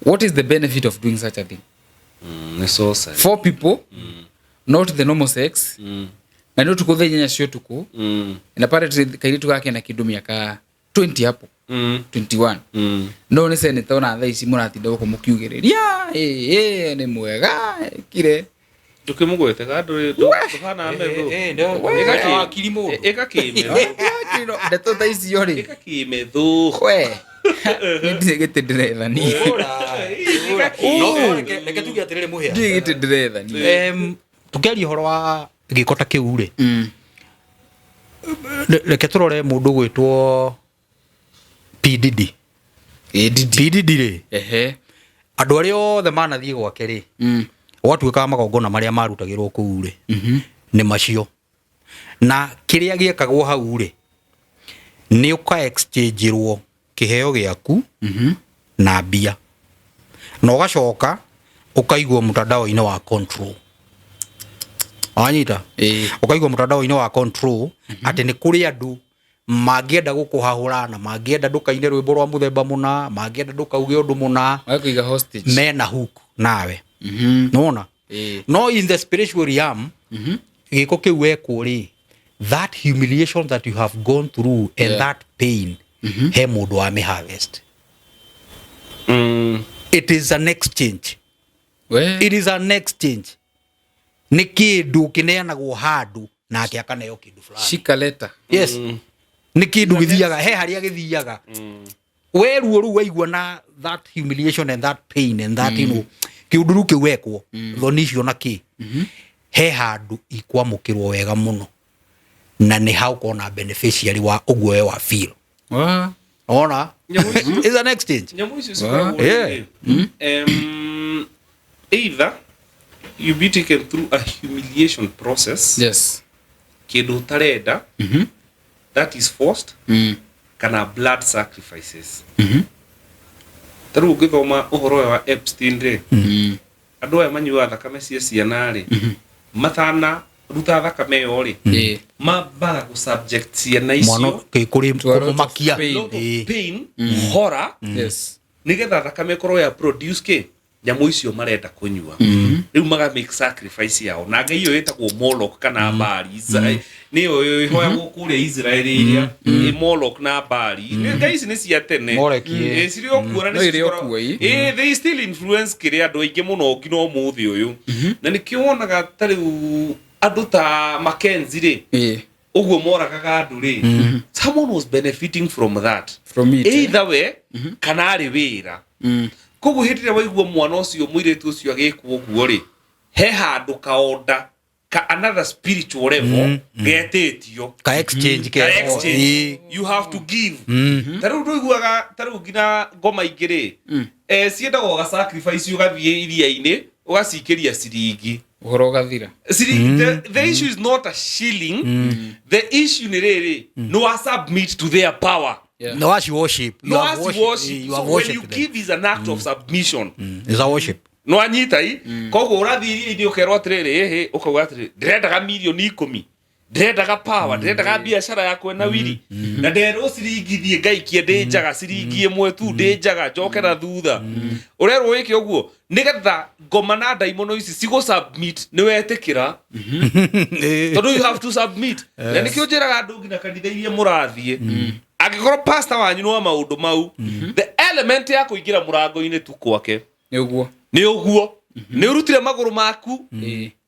what is the benefit of doing such a thing? Nĩ sorcery. Four people, not the normal sex, na nĩ ũtukũ thaa 8 cia ũtukũ. And apparently kairĩtu gake na kĩndũ mĩaka 20 hapo, 21. No nĩ senator, ona thaa ici mũratinda gũkũ mũkiugĩrĩria, "Ĩ, nĩ mwega kire." Ndũkĩmũgwete ga ndũhana metho. Wakiri mũndũ. Ĩka kĩmetho. Ndeto ta icio rĩ, Ĩka kĩmetho. we nĩ ndirĩ gĩtĩ ndĩretha niĩ. No, reke tuge atĩrĩrĩ, mũhĩa. Ndirĩ gĩtĩ ndĩretha niĩ. Tũkĩaria ũhoro wa gĩko ta kĩu rĩ, reke tũrore mũndũ gwĩtwo PDD. Ĩ, Didi. PDD rĩ, andũ arĩa othe manathiĩ gwake rĩ, gwatuĩkaga magongona marĩa marutagĩrwo kũu rĩ, nĩ macio, na kĩrĩa gĩekagwo hau rĩ, nĩ ũka exchange-ĩrwo kĩheo gĩaku na mbia, na ũgacoka ũkaigwo mtandao-inĩ wa control, wanyita? Ĩĩ. Ũkaigwo mtandao-inĩ wa control atĩ nĩ kũrĩ andũ mangĩenda gũkũhahũra, na mangĩenda ndũkaine rwĩmbo rwa mũthemba mũna, mangĩenda ndũkauge ũndũ mũna. Magakũiga hostage. Mena hook nawe. Nona no in the spiritual realm, gĩko kĩu wekwo rĩ, that humiliation that you have gone through and that pain, he mũndũ wa harvest. It is an exchange. We. It is an exchange. Nĩ kĩndũ kĩneanagwo handũ nake akaneo kĩndũ fulani. Shika leta. Yes, nĩ kĩndũ gĩthiaga he harĩa gĩthiaga. We ruo rũu waigua na that humiliation and that pain and that you know kĩũndũ rĩu kĩu wekwo, thoni icio na kĩ, he handũ ikwamũkĩrwo wega mũno na nĩ ha ũkona beneficiary wa ũguo we wa feel. Ona is an exchange. Nyamũ icio cikoragwo rĩrĩ, either you be taken through a humiliation process, kĩndũ ũtarenda that is forced, kana blood sacrifices. Ta rĩu ũngĩthoma ũhoro ũyũ wa Epstein rĩ, andũ aya manyuaga thakame cia ciana rĩ, matana ruta thakame ĩyo rĩ, mambaga gũ subject ciana mwana icio kũrĩ To a lot of kũmũmakia. pain. lot of pain, horror, nigetha thakame ĩkorwo ya produce kĩ nyamũ icio marenda kũnyua. Rĩu maga make sacrifice yao na ngai ĩyo ĩtagwo Moloch kana Baali. Nĩyo ĩhoyagwo kũrĩa Israel ĩrĩa ĩ Moloch na Baali. Nĩ ngai ici nĩ cia tene. Molech, ĩ. Ĩ, cirĩ o kuo na No irĩ o nĩcio kuo, ĩ. Ĩ, they still influence kĩrĩa andũ aingĩ mũno nginya ũmũthĩ ũyũ, na nĩkĩo wonaga ta rĩu andũ ta Mackenzie rĩ, ũguo moragaga andũ rĩ, someone was benefiting from that. From it, eh? Either we kana arĩ wĩra. Koguo hĩndĩ ĩrĩa waigua mwana ũcio, mũirĩtu ũcio agĩkwo ũguo rĩ, he handũ kaonda ka another spiritual level getĩtio. Ka exchange. Ka exchange, you have to give. Ta rĩu ndũiguaga ta rĩu nginya ngoma ingĩ rĩ, ciendagwo ũga sacrifice, ũgathiĩ iria-inĩ ũgacikĩria ciringi. Ũhoro ũgathira. The issue is not a shilling. The issue nĩ rĩrĩ, no wa submit to their power. No as you worship. You No have as worship- worship. You So have when you worshiped them. give is an act of submission. It's a worship. No anyita i koguo ũrathiĩ iria-inĩ ũkerwo atĩrĩrĩ, ĩhĩ, ũkauga atĩrĩrĩ, ndĩrendaga mirioni 10, ndĩrendaga power, ndĩrendaga biacara yakwa na wiri, na nderwo ciringi thiĩ ngaikie ndĩ njaga ciringi ĩmwe tu ndĩ njaga njoke na thutha. Ũrerwo wĩke ũguo nĩgetha ngoma na ndaimono ici cigũ submit nĩ wetĩkĩra, tondũ you have to submit. Na nĩkĩo njĩraga andũ nginya kanitha iria mũrathiĩ, angĩkorwo pastor wanyu nĩ wa maũndũ mau, the element ya kũingĩra mũrango-inĩ tu kwake Nĩ ũguo. Nĩ ũguo nĩ ũrutire magũrũ maku,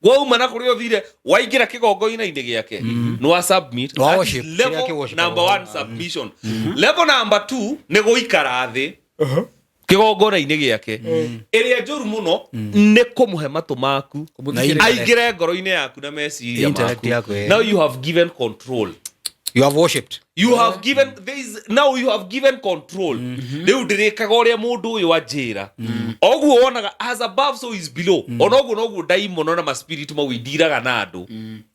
wauma na kũrĩa ũthire, waingĩra kĩgongoina-inĩ gĩake, nĩ wa submit. Nĩ wa That worship. is level Kĩrĩa kĩ-worship. number one, submission. Level number two nĩ gũikara thĩ kĩgongona-inĩ gĩake. Ĩrĩa njũru mũno nĩ kũmũhe matũ maku Kũmũthikĩrĩria. aingĩre ngoro-inĩ yaku na meciria Intellect maku. yaku, eh. Now you have given control. You have worshipped. You have given this, now you have given control. Rĩu ndĩrĩkaga ũrĩa mũndũ ũyũ anjĩra. Oguo wonaga as above so is below. Ona ũguo noguo ndaimono na maspirit mau indiraga na andũ.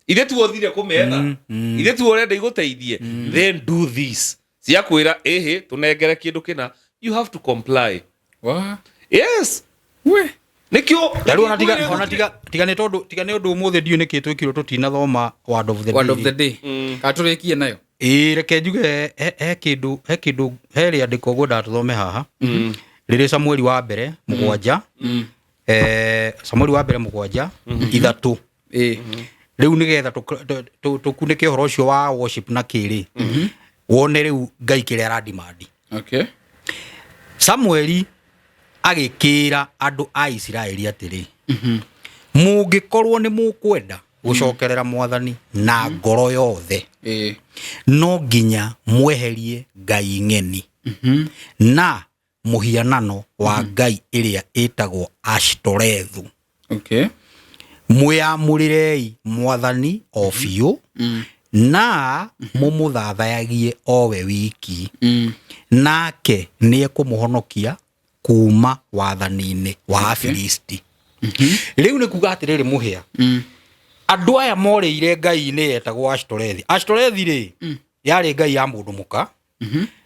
Ithe tu ũthire kũmetha, ithe tu ũrenda igũteithie, then do this, ciakwĩra ĩhĩ tũnengere kĩndũ kĩna, you have to comply. Yes. We. Nĩkĩo Ta rĩu ona tiga ona tiga tiga nĩ tondũ tiga nĩ ũndũ ũmũthĩ ndiũĩ nĩkĩ twĩkirwo tũtinathoma word of the Word day. of the day. Kana tũrĩkie nayo. Ĩĩ, reke njuge he kĩndũ he rĩandĩko ngwendaga tũthome haha rĩrĩ Samueli wa mbere 7, Samueli wa mbere 7:3. Rĩu nĩgetha tũkunĩke ũhoro ũcio wa worship na kĩrĩ wone rĩu Ngai kĩrĩa aradimandi. Samueli agĩkĩra andũ a Isiraeli atĩrĩ, mũngĩkorwo nĩ mũkwenda gũcokerera Mwathani na ngoro yothe, no nginya mweherie ngai ng'eni na mũhianano wa ngai ĩrĩa ĩtagwo Ashitorethu. Mwĩamũrĩrei Mwathani o biũ na mũmũthathayagie o we wiki, nake nĩ ekũmũhonokia kuma wathani-inĩ wa Afilisti. Rĩu nĩ kuga atĩrĩrĩ, mũhĩa, andũ aya morĩire ngai-inĩ yetagwo Ashitorethi. Ashitorethi rĩ, yarĩ ngai ya mũndũ mũka,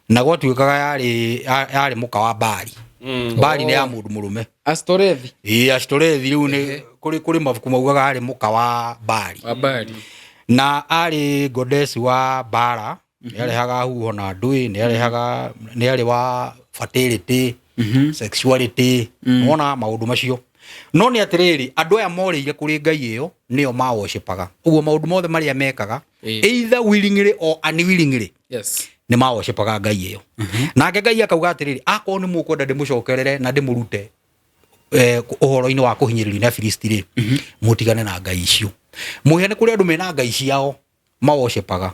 na gwatuĩkaga yarĩ mũka wa Bali. Bali nĩ ya mũndũ mũrũme. Astorethi. Ĩĩ, Ashitorethi rĩu nĩ kũrĩ mabuku maugaga arĩ mũka wa Bali. Wa Bali. Na arĩ goddess wa mbara, nĩ arehaga huho na ndũĩ, nĩ arehaga, nĩ arĩ wa fertility, sexuality, wona maũndũ macio. No nĩ atĩrĩrĩ, andũ aya morĩire kũrĩ ngai ĩyo, nĩyo maworshipaga. Ũguo maũndũ mothe marĩa mekaga, either willingly or unwillingly, nĩ maworshipaga ngai ĩyo. Nake Ngai akauga atĩrĩrĩ, akorwo nĩ mũkwenda ndĩmũcokerere na ndĩmũrute Ũhoro-inĩ wa kũhinyĩrĩrio nĩ Afilisti rĩ, mũtigane na ngai icio. Mũhĩa nĩ kũrĩ andũ mena ngai ciao mawocepaga.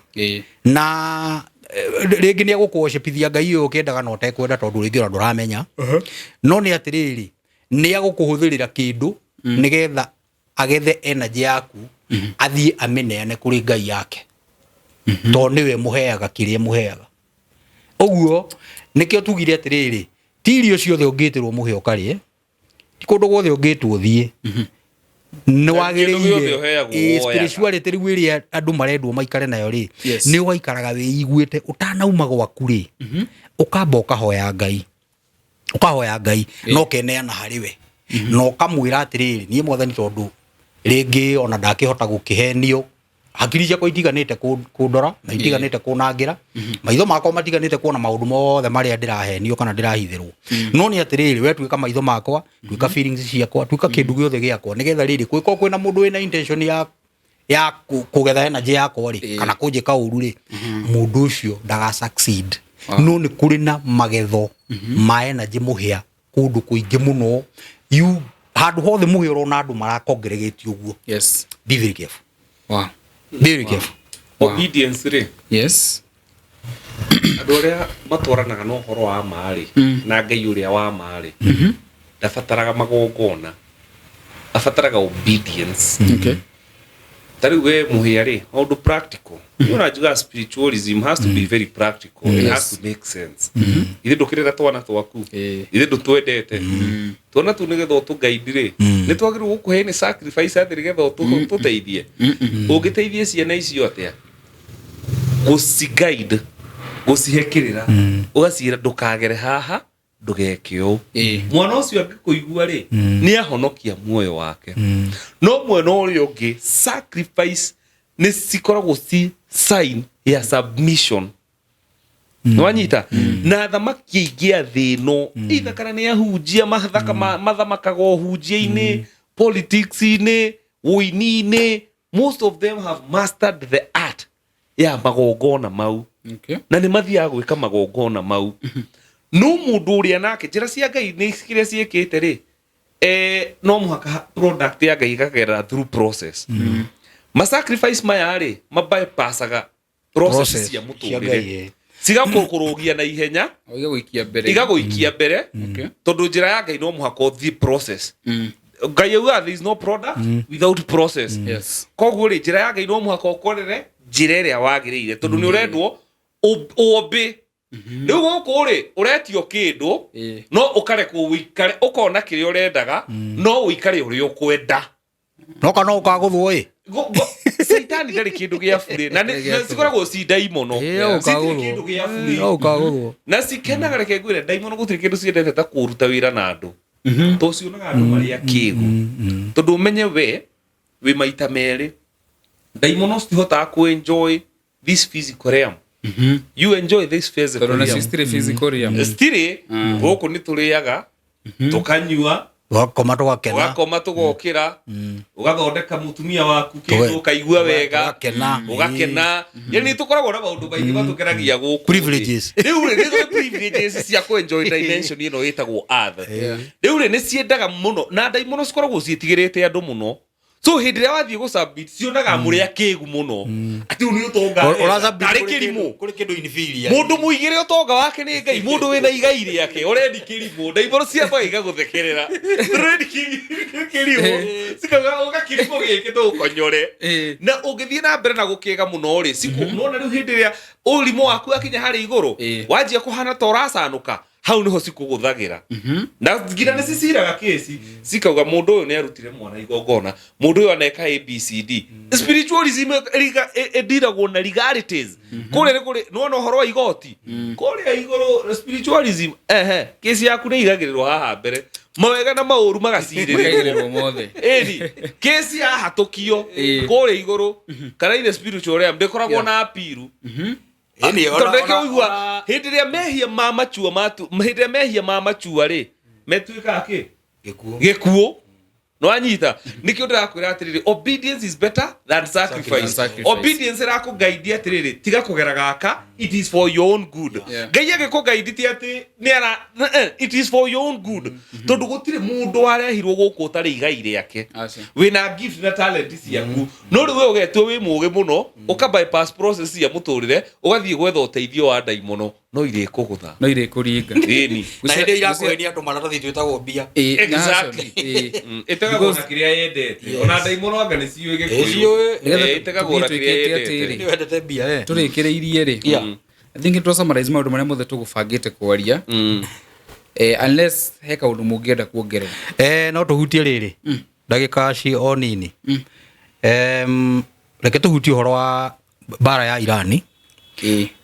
Na rĩngĩ nĩ egũkũwocepithia ngai ĩyo ũkĩendaga na ũtekwenda, tondũ rĩngĩ ona ndũramenya. No nĩ atĩrĩrĩ, nĩ egũkũhũthĩrĩra kĩndũ nĩgetha agethe energy yaku, athiĩ amĩneane kũrĩ ngai yake, tondũ nĩwe mũheaga kĩrĩa mũheaga. Ũguo nĩkĩo tugire atĩrĩrĩ, ti irio ciothe ũngĩtĩrwo mũhĩa ũkarĩe, ti kũndũ guothe ũngĩtwo ũthiĩ. Nĩ Kĩndũ gĩothe ũheagwo wagĩrĩire woyaga. Spirituality rĩu ĩrĩa andũ marendwo maikare nayo rĩ, nĩ ũgaikaraga wĩiguĩte ũtanauma gwaku rĩ, ũkamba ũkahoya Ngai, ũkahoya Ngai na ũkeneana harĩ we, na ũkamwĩra atĩrĩrĩ, niĩ Mwathani, tondũ rĩngĩ ona ndakĩhota gũkĩhenio, hakiri ciakwa itiganĩte kũndora na itiganĩte kũnangĩra, maitho makwa matiganĩte kuona maũndũ mothe marĩa ndĩrahenio kana ndĩrahithĩrwo. No nĩ atĩrĩrĩ, we tuĩka maitho makwa, tuĩka feelings ciakwa, tuĩka kĩndũ gĩothe gĩakwa, nĩgetha rĩrĩ kwĩkorwo kwĩna mũndũ wĩna intention ya kũgetha energy yakwa rĩ, kana kũnjĩka ũru rĩ, mũndũ ũcio ndaga succeed. No nĩ kũrĩ na magetho ma energy mũhĩa kũndũ kũingĩ mũno. You handũ hothe mũhĩa ũrona andũ marakongeregete ũguo, be very careful. Be very careful. Obedience rĩ, andũ arĩa matwaranaga na ũhoro wa ma rĩ, na Ngai ũrĩa wa ma rĩ, ndabataraga magongona, abataraga obedience. Ta rĩu we mũhĩa rĩ, maũndũ practical. You know, njugaga spiritualism has to be very practical. It has to make sense. Ithe ndũkĩrera twana twaku? Ithe ndũtwendete twana tu nĩgetha ũtũgaidi rĩ? Nĩ twagĩrĩirwo gũkũhe nĩ sacrifice atĩ nĩgetha ũtũteithie? Ũngĩteithie ciana icio atĩa? Gũciguide, gũcihe kĩrĩra, ũgaciĩra ndũkagere haha, ndũgeke ũũ. Mwana ũcio angĩkũigua rĩ, nĩ ahonokia muoyo wake. No mwena ũrĩa ũngĩ, sacrifice nĩ cikoragwo ci sign ya submission. Nĩwanyita? Na athamaki aingĩ a thĩ ĩno, either kana nĩ ahunjia mathamakaga ũhunjia-inĩ, politics-inĩ, ũini-inĩ, most of them have mastered the art ya magongona mau. Na nĩ mathiaga gwĩka magongona mau. No mũndũ ũrĩa nake njĩra cia Ngai nĩ kĩrĩa ciĩkĩte rĩ, no mũhaka product ya Ngai ĩkagerera through process. Ma sacrifice maya rĩ, ma bypassaga process Process cia cia mũtũrĩre. Ngai, eh. Cigakũrũgia na ihenya. O igagũikia mbere. Igagũikia mbere. Tondũ njĩra ya Ngai no mũhaka ũthiĩ process. Ngai augaga there is no product without process. Koguo rĩ, njĩra ya Ngai no mũhaka ũkorere njĩra ĩrĩa wagĩrĩire, tondũ nĩ ũrendwo ũmbe. Rĩu gũkũ rĩ, ũretio kĩndũ, no ũkarekwo ũikare ũkona kĩrĩa ũrendaga, no ũikare ũrĩa ũkwenda. No kana ũkagũthwo ĩ. Caitani ndarĩ kĩndũ gĩa burĩ na Gĩa na cikoragwo ci ndaimono. No Citirĩ ũkagũthwo. kĩndũ gĩa burĩ. No ũkagũthwo. Na cikenaga. Reke ngwĩre, ndaimono gũtirĩ kĩndũ ciendete ta kũruta wĩra na andũ, to cionaga andũ marĩ akĩgu, tondũ ũmenye we wĩ maita merĩ. Ndaimono citihotaga kũ enjoy this physical realm. You enjoy this physical Tondũ nacio realm. citirĩ physical realm. Citirĩ. Gũkũ nĩ tũrĩaga, tũkanyua, Tũgakoma, tũgakena. Ũgakoma, tũgokĩra, ũgathondeka mũtumia waku kĩndũ, ũkaigua wega. Tũgakena. Ũgakena. Yani tũkoragwo na maũndũ maingĩ matũkenagia gũkũ. Privileges. Rĩu rĩ, nĩ tũrĩ privileges cia kũ enjoy dimension ĩno ĩtagwo earth. Rĩu rĩ, nĩ ciendaga mũno, na ndaimono cikoragwo ciĩtigĩrĩte andũ mũno. So hĩndĩ ĩrĩa wathiĩ gũ cionaga mũrĩ akĩgu mũno, atĩ ũyũ nĩ ũtonga tarĩ kĩrimũ. Kũrĩ kĩndũ inferior. Mũndũ mũigĩre ũtonga wake nĩ Ngai, mũndũ wĩna igai rĩake ũrendi kĩrimũ. Ndaimono ciambaga igagũthekerera, ũrendi kĩrimũ, cikauga ũka kĩrimũ gĩkĩ tũgũkonyore. Na ũngĩthiĩ na mbere na gũkĩga mũno rĩ, ciku nona rĩu hĩndĩ ĩrĩa ũrimũ waku wakinya harĩ igũrũ, wanjia kũhana ta ũracanũka, hau nĩho cikũgũthagĩra. Na nginya nĩ ciciraga kĩci, cikauga mũndũ ũyũ nĩ arutire mwana igongona, mũndũ ũyũ aneka ABCD. Spiritualism ĩndiragwo na legalities. Kũrĩa nĩ kũrĩ nĩwona ũhoro wa igoti kũrĩa igũrũ. Spiritualism, ehe, kĩci yaku nĩ igagĩrĩrwo haha mbere, mawega na maũru magacirĩrwo. Makaigĩrĩrwo mothe. Ĩni kĩci yahatũkio kũrĩa igũrũ kana in the spiritual realm, ndĩkoragwo na apiru. Ĩni, Tondũ reke ũigua, hĩndĩ ĩrĩa mehia ma machua matu, hĩndĩ ĩrĩa mehia ma machua rĩ, metuĩkaga kĩ? Gĩkuũ. Gĩkuũ. Nĩwanyita? Nĩkĩo ndĩrakwĩra atĩrĩrĩ, obedience is better than sacrifice. Sacrifice. Obedience ĩrakũgaidia atĩrĩrĩ, tiga kũgera gaka, it is for your own good. Ngai agĩkũgaidi ti atĩ nĩ ara it is for your own good, tondũ gũtirĩ mũndũ warehirwo gũkũ ũtarĩ igai rĩake. Aca. Wĩna gift na talent ciaku, no rĩu we ũgetwo wĩ mũgĩ mũno, ũka bypass process cia mũtũrĩre, ũgathiĩ gwetha ũteithio wa ndaimono, no irĩkũgũtha. No irĩkũringa. Ĩni. Na hĩndĩ irakũhenia tũmaratathi twĩtagwo mbia. Exactly. Ĩtegagwo na kĩrĩa yendete. Ona ndaimono anga nĩ ciũĩ Gĩkũyũ. Ciũĩ. Nĩgetha Ĩtegagwo na tũthiĩ kĩrĩa twĩkĩte yendete. atĩrĩ. Nĩ wendete mbia eh. Tũrĩkĩrĩirie rĩ, I think nĩ summarize maũndũ marĩa mothe tũgũbangĩte kwaria, unless he kaũndũ mũngĩenda kuongerera. No tũhutie rĩrĩ ndagĩka ci o nini. Reke tũhutie ũhoro wa mbara ya Irani,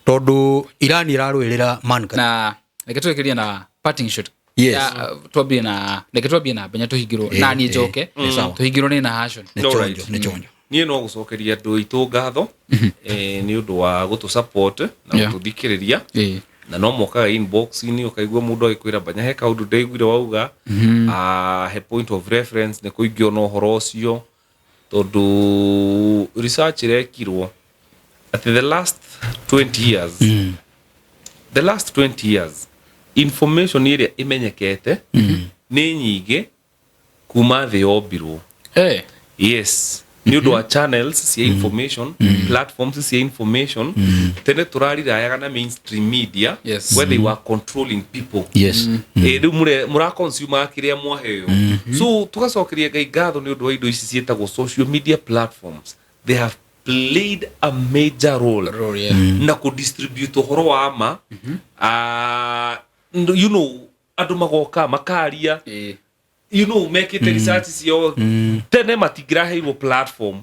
tondũ Irani ĩrarũĩrĩra mankind. Na reke tũrĩkĩrie na parting shot. Yes. Ya, twambie na reke twambie na Benya tũhingĩrwo na niĩ njoke Nĩ sawa. tũhingĩrwo nĩ Nahashon. Nĩ Alright. chonjo, nĩ chonjo. Niĩ no gũcokeria andũ aitũ ngatho nĩ ũndũ wa gũtũ support na gũtũthikĩrĩria, na no mokaga inbox-inĩ, ũkaigua mũndũ agĩkwĩra, "Banya, he kaũndũ ndaiguire wauga." He point of reference nĩ kũingĩona ũhoro ũcio, tondũ research ĩrekirwo atĩ the last 20 years, the last 20 years, information ĩrĩa ĩmenyekete nĩ nyingĩ kuma thĩ yombirwo. Yes, nĩ ũndũ wa channels cia information, platforms cia information. Tene tũrarirayaga na mainstream media, where they were controlling people. Rĩu mũra consume kĩrĩa mwaheo. So tũgacokeria Ngai ngatho nĩ ũndũ wa indo ici ciĩtagwo social media platforms. They have played a major role Role, yeah. na kũ distribute ũhoro wa ma. Andũ magoka makaria, mekĩte research ciao. Tene matingĩraheirwo platform.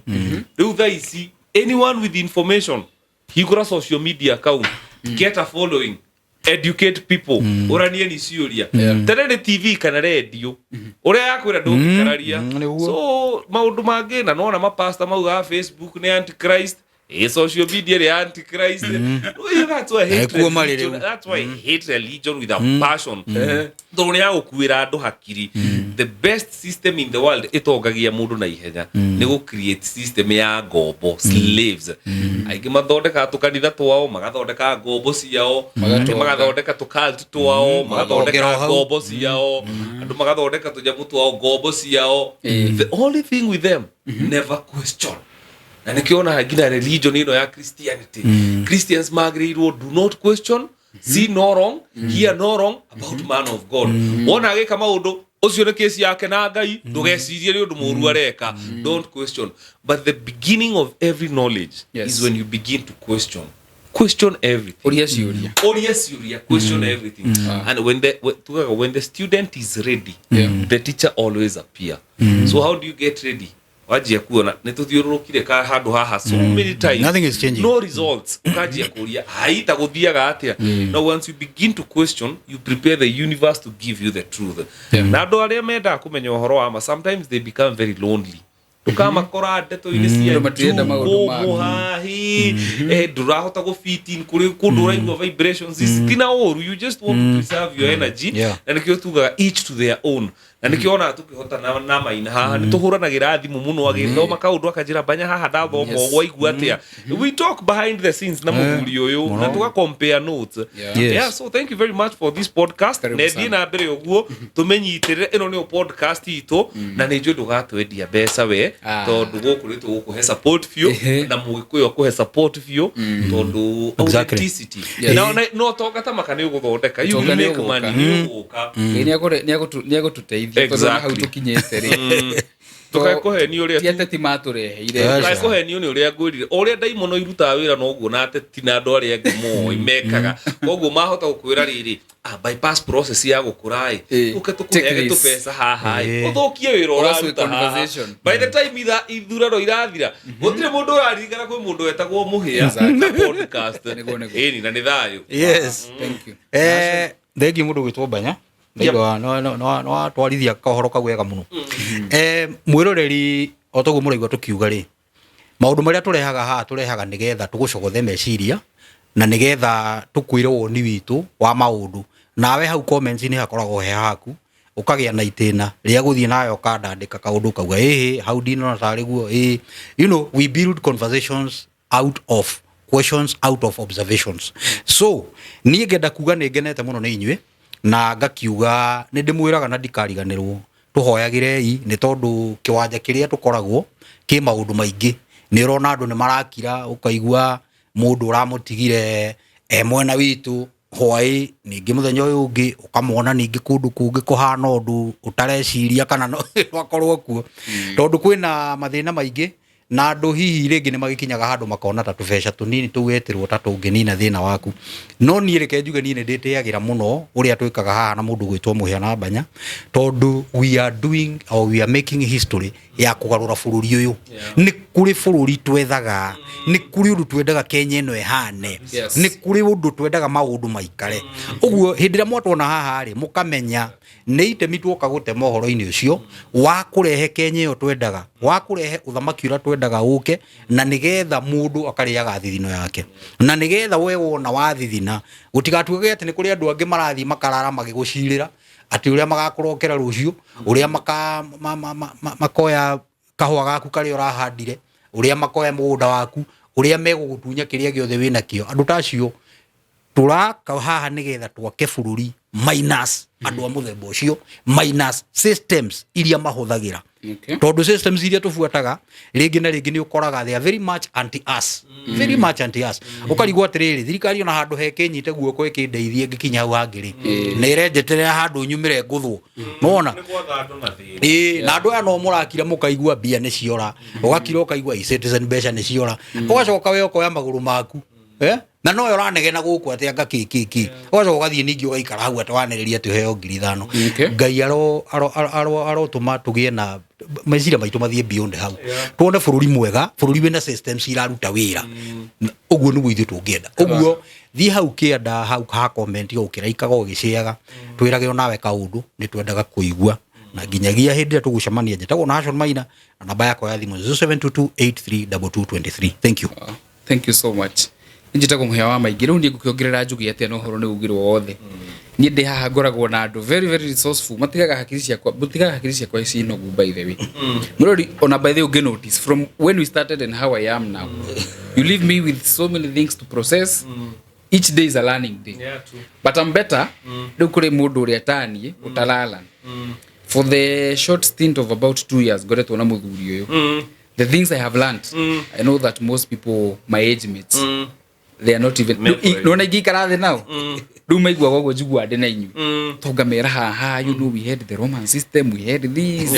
Rĩu thaa ici, anyone with information, hingũra social media account, get a following, educate people, ũranie ni ciũria. Tene nĩ TV kana radio, ũrĩa yakwĩra ndũngĩkararia. Nĩguo. So maũndũ mangĩ na nona mapasta maugaga Facebook nĩ antichrist, social media nĩ antichrist. Well, that's why I hate Kuo marĩ religion. rĩu. That's why I hate religion with a passion, tondũ nĩ yagũkuĩra andũ hakiri. The best system in the world ĩtongagia mũndũ na ihenya nĩ gũ create system ya ngombo, slaves. Aingĩ mathondekaga tũkanitha twao, magathondeka ngombo ciao. Angĩ magathondeka tũcult twao, magathondeka Magatongera hau. ngombo ciao. Andũ magathondeka tũnyamũ twao, ngombo ciao. The only thing with them, never question. Na nĩkĩo onaga nginya religion ĩno ya Christianity, Christians magĩrĩirwo do not question, see no wrong, hear no wrong about man of God. Wona agĩka maũndũ ũcio nĩ kesi yake na Ngai, ndũgecirie nĩ ũndũ mũru areka. Don't question. But the beginning of every knowledge is when you begin to question. Question everything. Ũria ciũria. Ũrie ciũria, question everything. And when the tugaga, when the student is ready, the teacher always appear. So how do you get ready? Wanjia kuona nĩ tũthiũrũrũkire ka handũ haha so many times, Nothing is changing. no results, ũkanjia kũria, "Hai, ta gũthiaga atĩa?" Now once you begin to question, you prepare the universe to give you the truth. Na andũ arĩa mendaga kũmenya ũhoro wa ma, sometimes they become very lonely. Ndũkamakora ndeto-inĩ cia Andũ matirenda maũndũ ma- mũhahi, ndũrahota gũ fit in kũrĩ kũndũ ũraigua vibrations ici tina ũru. You just want to preserve your energy. Na nĩkĩo tugaga each to their own. Na nĩkĩo onaga tũkĩhota na maina haha nĩ tũhũranagĩra thimũ mũno, agĩthoma kaũndũ akanjĩra, "Banya, haha ndathoma ũguo, aigua atĩa?" We talk behind the scenes na mũthuri ũyũ na tũga compare notes. Yeah, so thank you very much for this podcast. Karibu Na ĩthiĩ sana. na mbere ũguo, tũmenyitĩrĩre. Ĩno nĩyo podcast itũ, na nĩ njũĩ ndũgatwendia mbeca we, tondũ gũkũ nĩ tũgũkũhe support biũ, na mũgĩkũyũ akũhe support biũ, tondũ authenticity. Na ũtonga ta maka nĩ ũgũthondeka. You Ũtonga will nĩ make ũgũka. money, nĩ ũgũka. Ngai nĩ egũtũteithia, tondũ ona hau tũkinyĩte rĩ, Tũkae kũhenio ũrĩa ti ateti matũreheire. Tũkae kũhenio nĩ ũrĩa ngwĩrire, o ũrĩa ndaimono irutaga wĩra noguo na ateti na andũ arĩa angĩ moĩ mekaga. Koguo mahota gũkwĩra rĩrĩ, bypass process ya gũkũra ĩ, ũke Take tũkũheage this. tũbeca haha ĩ, ũthũkie wĩra Ũgacwĩ ũraruta haha. conversation. By the time ithurano irathira, gũtirĩ mũndũ ũraririkana kwĩ mũndũ wetagwo Mũhĩa na podcast. Nĩguo, nĩguo. Ĩni, na nĩ thayũ. Yes. Thank you. Thengiũ mũndũ gwĩtwo Banya. Ndaigua no watwarithia kahoro kau wega mũno. Mwĩroreri, o toguo mũraigua tũkiuga rĩ, maũndũ marĩa tũrehaga haha, tũrehaga nĩgetha tũgũcogothe meciria na nĩgetha tũkwĩre woni witũ wa maũndũ. Nawe hau comments-inĩ hakoragwo he haku. Ũkagĩa na itĩna rĩa gũthiĩ nawe ũkandandĩka kaũndũ, ũkauga ĩhĩ hau ndinona tarĩ guo ĩ. We build conversations out of questions, out of observations. So niĩ ngenda kuga nĩ ngenete mũno nĩ inyuĩ, na ngakiuga nĩ ndĩmwĩraga na ndikariganĩrwo tũhoyagĩrei, nĩ tondũ kĩwanja kĩrĩa tũkoragwo kĩ maũndũ maingĩ. Nĩ ũrona andũ nĩ marakira, ũkaigua mũndũ ũramũtigire e mwena witũ hwaĩ, ningĩ mũthenya ũyũ ũngĩ ũkamwona ningĩ kũndũ kũngĩ kũhana ũndũ ũtareciria kana no akorwo kuo, tondũ kwĩna mathĩna maingĩ na andũ hihi rĩngĩ nĩ magĩkinyaga handũ makona ta tũbeca tũnini tũu wetĩrwo ta tũngĩnina thĩna waku. No niĩ reke njuge, niĩ nĩ ndĩtĩagĩra mũno ũrĩa twĩkaga haha na mũndũ gwĩtwo Mũhĩa na Mbanya, tondũ we are doing or we are making history ya kũgarũra bũrũri ũyũ. Nĩ kũrĩ bũrũri twethaga, nĩ kũrĩ ũndũ twendaga Kenya ĩno ĩhane. Nĩ kũrĩ ũndũ twendaga maũndũ maikare ũguo. Hĩndĩ ĩrĩa mwatwona haha rĩ, mũkamenya nĩ itemi tuoka gũtema ũhoro-inĩ ũcio wa kũrehe Kenya ĩyo twendaga, wa kũrehe ũthamaki ũrĩa twendaga ũke, na nĩgetha mũndũ akarĩaga thithino yake, na nĩgetha we wona wathithina gũtigatuĩke atĩ nĩ kũrĩ andũ angĩ marathiĩ makarara magĩgũcirĩra atĩ ũrĩa magakũrokera rũciũ, ũrĩa maka, ma, ma, ma, ma, makoya kahũa gaku karĩa ũrahandire, ũrĩa makoya mũgũnda waku, ũrĩa megũgũtunya kĩrĩa gĩothe wĩnakĩo. Andũ ta acio tũraka haha nĩgetha twake bũrũri minus andũ a mũthemba ũcio, minus systems iria mahũthagĩra, tondũ systems iria tũbuataga rĩngĩ na rĩngĩ nĩ ũkoraga they are very much anti us, very much anti us. Ũkarigwo atĩrĩrĩ, thirikari ona handũ hekĩnyite guoko ĩkĩndeithie ngĩkinya hau hangĩ rĩ, nĩ ĩrenjeterera handũ nyumĩre ngũthwo nona. Nĩ gwatha andũ na thĩna. Ĩĩ, na andũ aya no mũrakira mũkaigua mbia nĩ ciora, ũgakira ũkaigua e-Citizen mbeca nĩ ciora, ũgacoka we ũkoya magũrũ maku, eh? Na noyo ũranegena gũkũ atĩ anga kĩ kĩ kĩ, ũgacoka ũgathiĩ ningĩ ũgaikara hau atĩ wanĩrĩria atĩ ũheo 5,000. Ngai arotũma tũgĩe na meciria maitũ mathiĩ beyond hau, tuone bũrũri mwega, bũrũri wĩna systems iraruta wĩra. Ũguo nĩguo ithuĩ tũngĩenda. Ũguo thiĩ hau kĩanda hau ha comment o ũkĩraikaga ũgĩcĩaga, twĩrage onawe kaũndũ nĩ twendaga kũigua, na nginyagia hĩndĩ ĩrĩa tũgũcemania, njĩtagwo Nahashon Maina na namba yakwa ya thimũ 0722832223. Thank you. Thank you so much. Njĩtagwo Mũhĩa wa Maingĩ. Rĩu niĩ ngũkĩongerera njuge atĩa na ũhoro nĩ ugirwo wothe. Niĩ ndĩ haha ngoragwo na andũ very very resourceful, matigaga hakiri ciakwa, mutigaga hakiri ciakwa ci nogu. By the way, mũrori ona, by the way, ũngĩ notice from when we started and how I am now, you leave me with so many things to process. Each day is a learning day. Yeah, true. But I'm better. Rĩu kũrĩ mũndũ ũrĩa taniĩ ũtarala for the short stint of about 2 years ngoretwo na mũthuri ũyũ, the things I have learned, I know that most people, my age mates, they are not even Mentoring. nona ingĩikara thĩ nao rĩu maiguaga ũguo njiguaga ndĩ na inyuĩ, tũngamera haha, we had the Roman system, we had this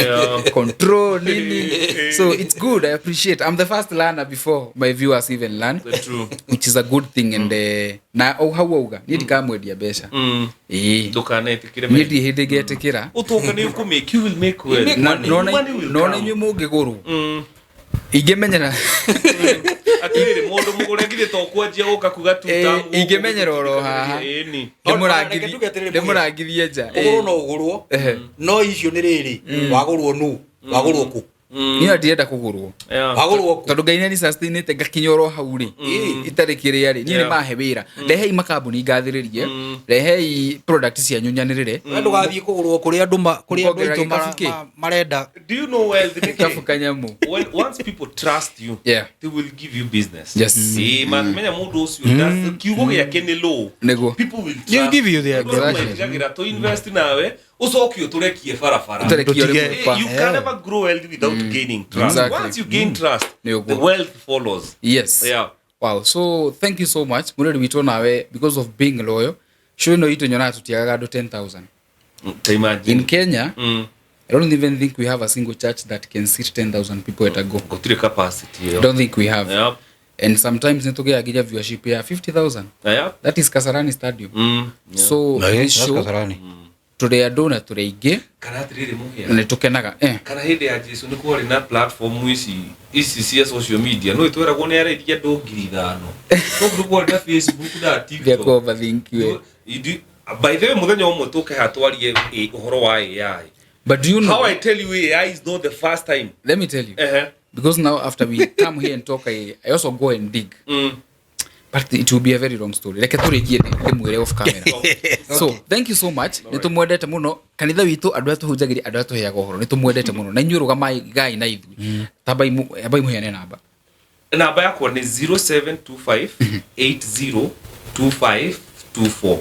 control nini. So it's good. I appreciate. I'm the first learner before my viewers even learn, True. which is a good thing. And na o hau auga niĩ ndikamwendia mbeca. Ĩĩ. Ndũkanetĩkĩre. Niĩ ndirĩ hĩndĩ ngetĩkĩra. Ũtonga nĩ ũkũmake, you will make well. Na- nona Money will nona come. inyuĩ mũngĩgũrwo ingĩmenyera. Atĩrĩrĩ, mũndũ mũgũre githĩ to kwanjia gũka kuga tu Ĩĩ, ingĩmenyera oro haha. Ĩni. Reke tuge atĩrĩrĩ, Ndĩmũrangithie nja. Kũgũrwo no ũgũrwo, no icio nĩ rĩrĩ, wagũrwo nũ, wagũrwo kũ? Niĩ ndirenda kũgũrwo, Wagũrwo kũ? Tondũ Ngai nĩ sustainĩte ngakinya oro hau rĩ, itarĩ kĩrĩa rĩ, niĩ nĩ mahe wĩra. Rehei makambuni ngathĩrĩrie, rehei product cianyu nyanĩrĩre. We ndũgathiĩ kũgũrwo kũrĩa andũ kũrĩa andũ Ũkongerera aitũ gĩkabu kĩ? marenda. Do you know wealth nĩ Gĩkabu kĩ? kanyamũ. When once people trust you, they will give you business. Ĩĩ, mangĩmenya mũndũ ũcio kiugo gĩake nĩ law. Nĩguo. People will They'll trust. give you their- Andũ arĩa matigagĩra to invest nawe ũcoke ũtũrekie barabara. Ũtũrekie Tũtige- ũrĩ mũpa. You can never grow wealth without gaining trust. Once you gain trust, Nĩ ũguo. the wealth follows. Wow. So thank you so much, mũrĩri witũ, nawe because of being loyal. Show ĩno itũ nyonaga tũtiagaga andũ 10,000 Ta imagine. in Kenya. I don't even think we have a single church that can seat 10,000 people at a go. Gũtirĩ capacity ĩyo. Don't think we have. And sometimes nĩtũgĩaga nginya viewership ya 50,000. That is Kasarani Stadium. So this show tũrĩ andũ na tũrĩ aingĩ. Kana atĩrĩrĩ, Na Mũhĩa, nĩ tũkenaga, eh. Kana hĩndĩ ya Jesu nĩ kwarĩ na platform ici cia social media, no ĩtweragwo nĩ arairie andũ 5,000? Koguo nĩ kwarĩ na Facebook na Thia TikTok. ku overthink we. By the way, mũthenya ũmwe tũke haha twarie ũhoro wa AI. But do you know How I tell you, AI is not the first time. Let me tell you, Ehe. because now after we come here and talk, I also go and dig. But it will be a very long story. Reke tũrĩkie ndĩmwĩre off camera. So thank you so much. Nĩ tũmwendete mũno kanitha witũ, andũ arĩa tũhunjagĩria, andũ arĩa tũheaga ũhoro, nĩ tũmwendete mũno, na inyuĩ rũgamai gai na ithuĩ. Tambai ambai mũheane namba. Namba yakwa nĩ 0725 802524.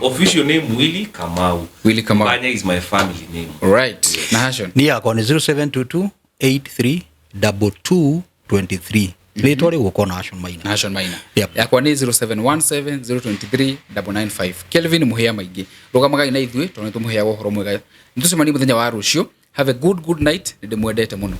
Official name Willy Kamau. Willy Kamau. Mbanya is my family name. Right. Na Hashon? Niĩ yakwa nĩ 0722 83 22 23, rĩtwa rĩgũkorwo na Ashon Maina. Na Hashon Maina. Yep. Yakwa nĩ 0717 023 995, Kelvin Mũhĩa Maingĩ. Rũgamagai na ithuĩ tondũ nĩ tũmũheaga ũhoro mwega. Nĩ tũcemanie mũthenya wa rũciũ. Have a good good night. Nĩ ndĩmwendete mũno.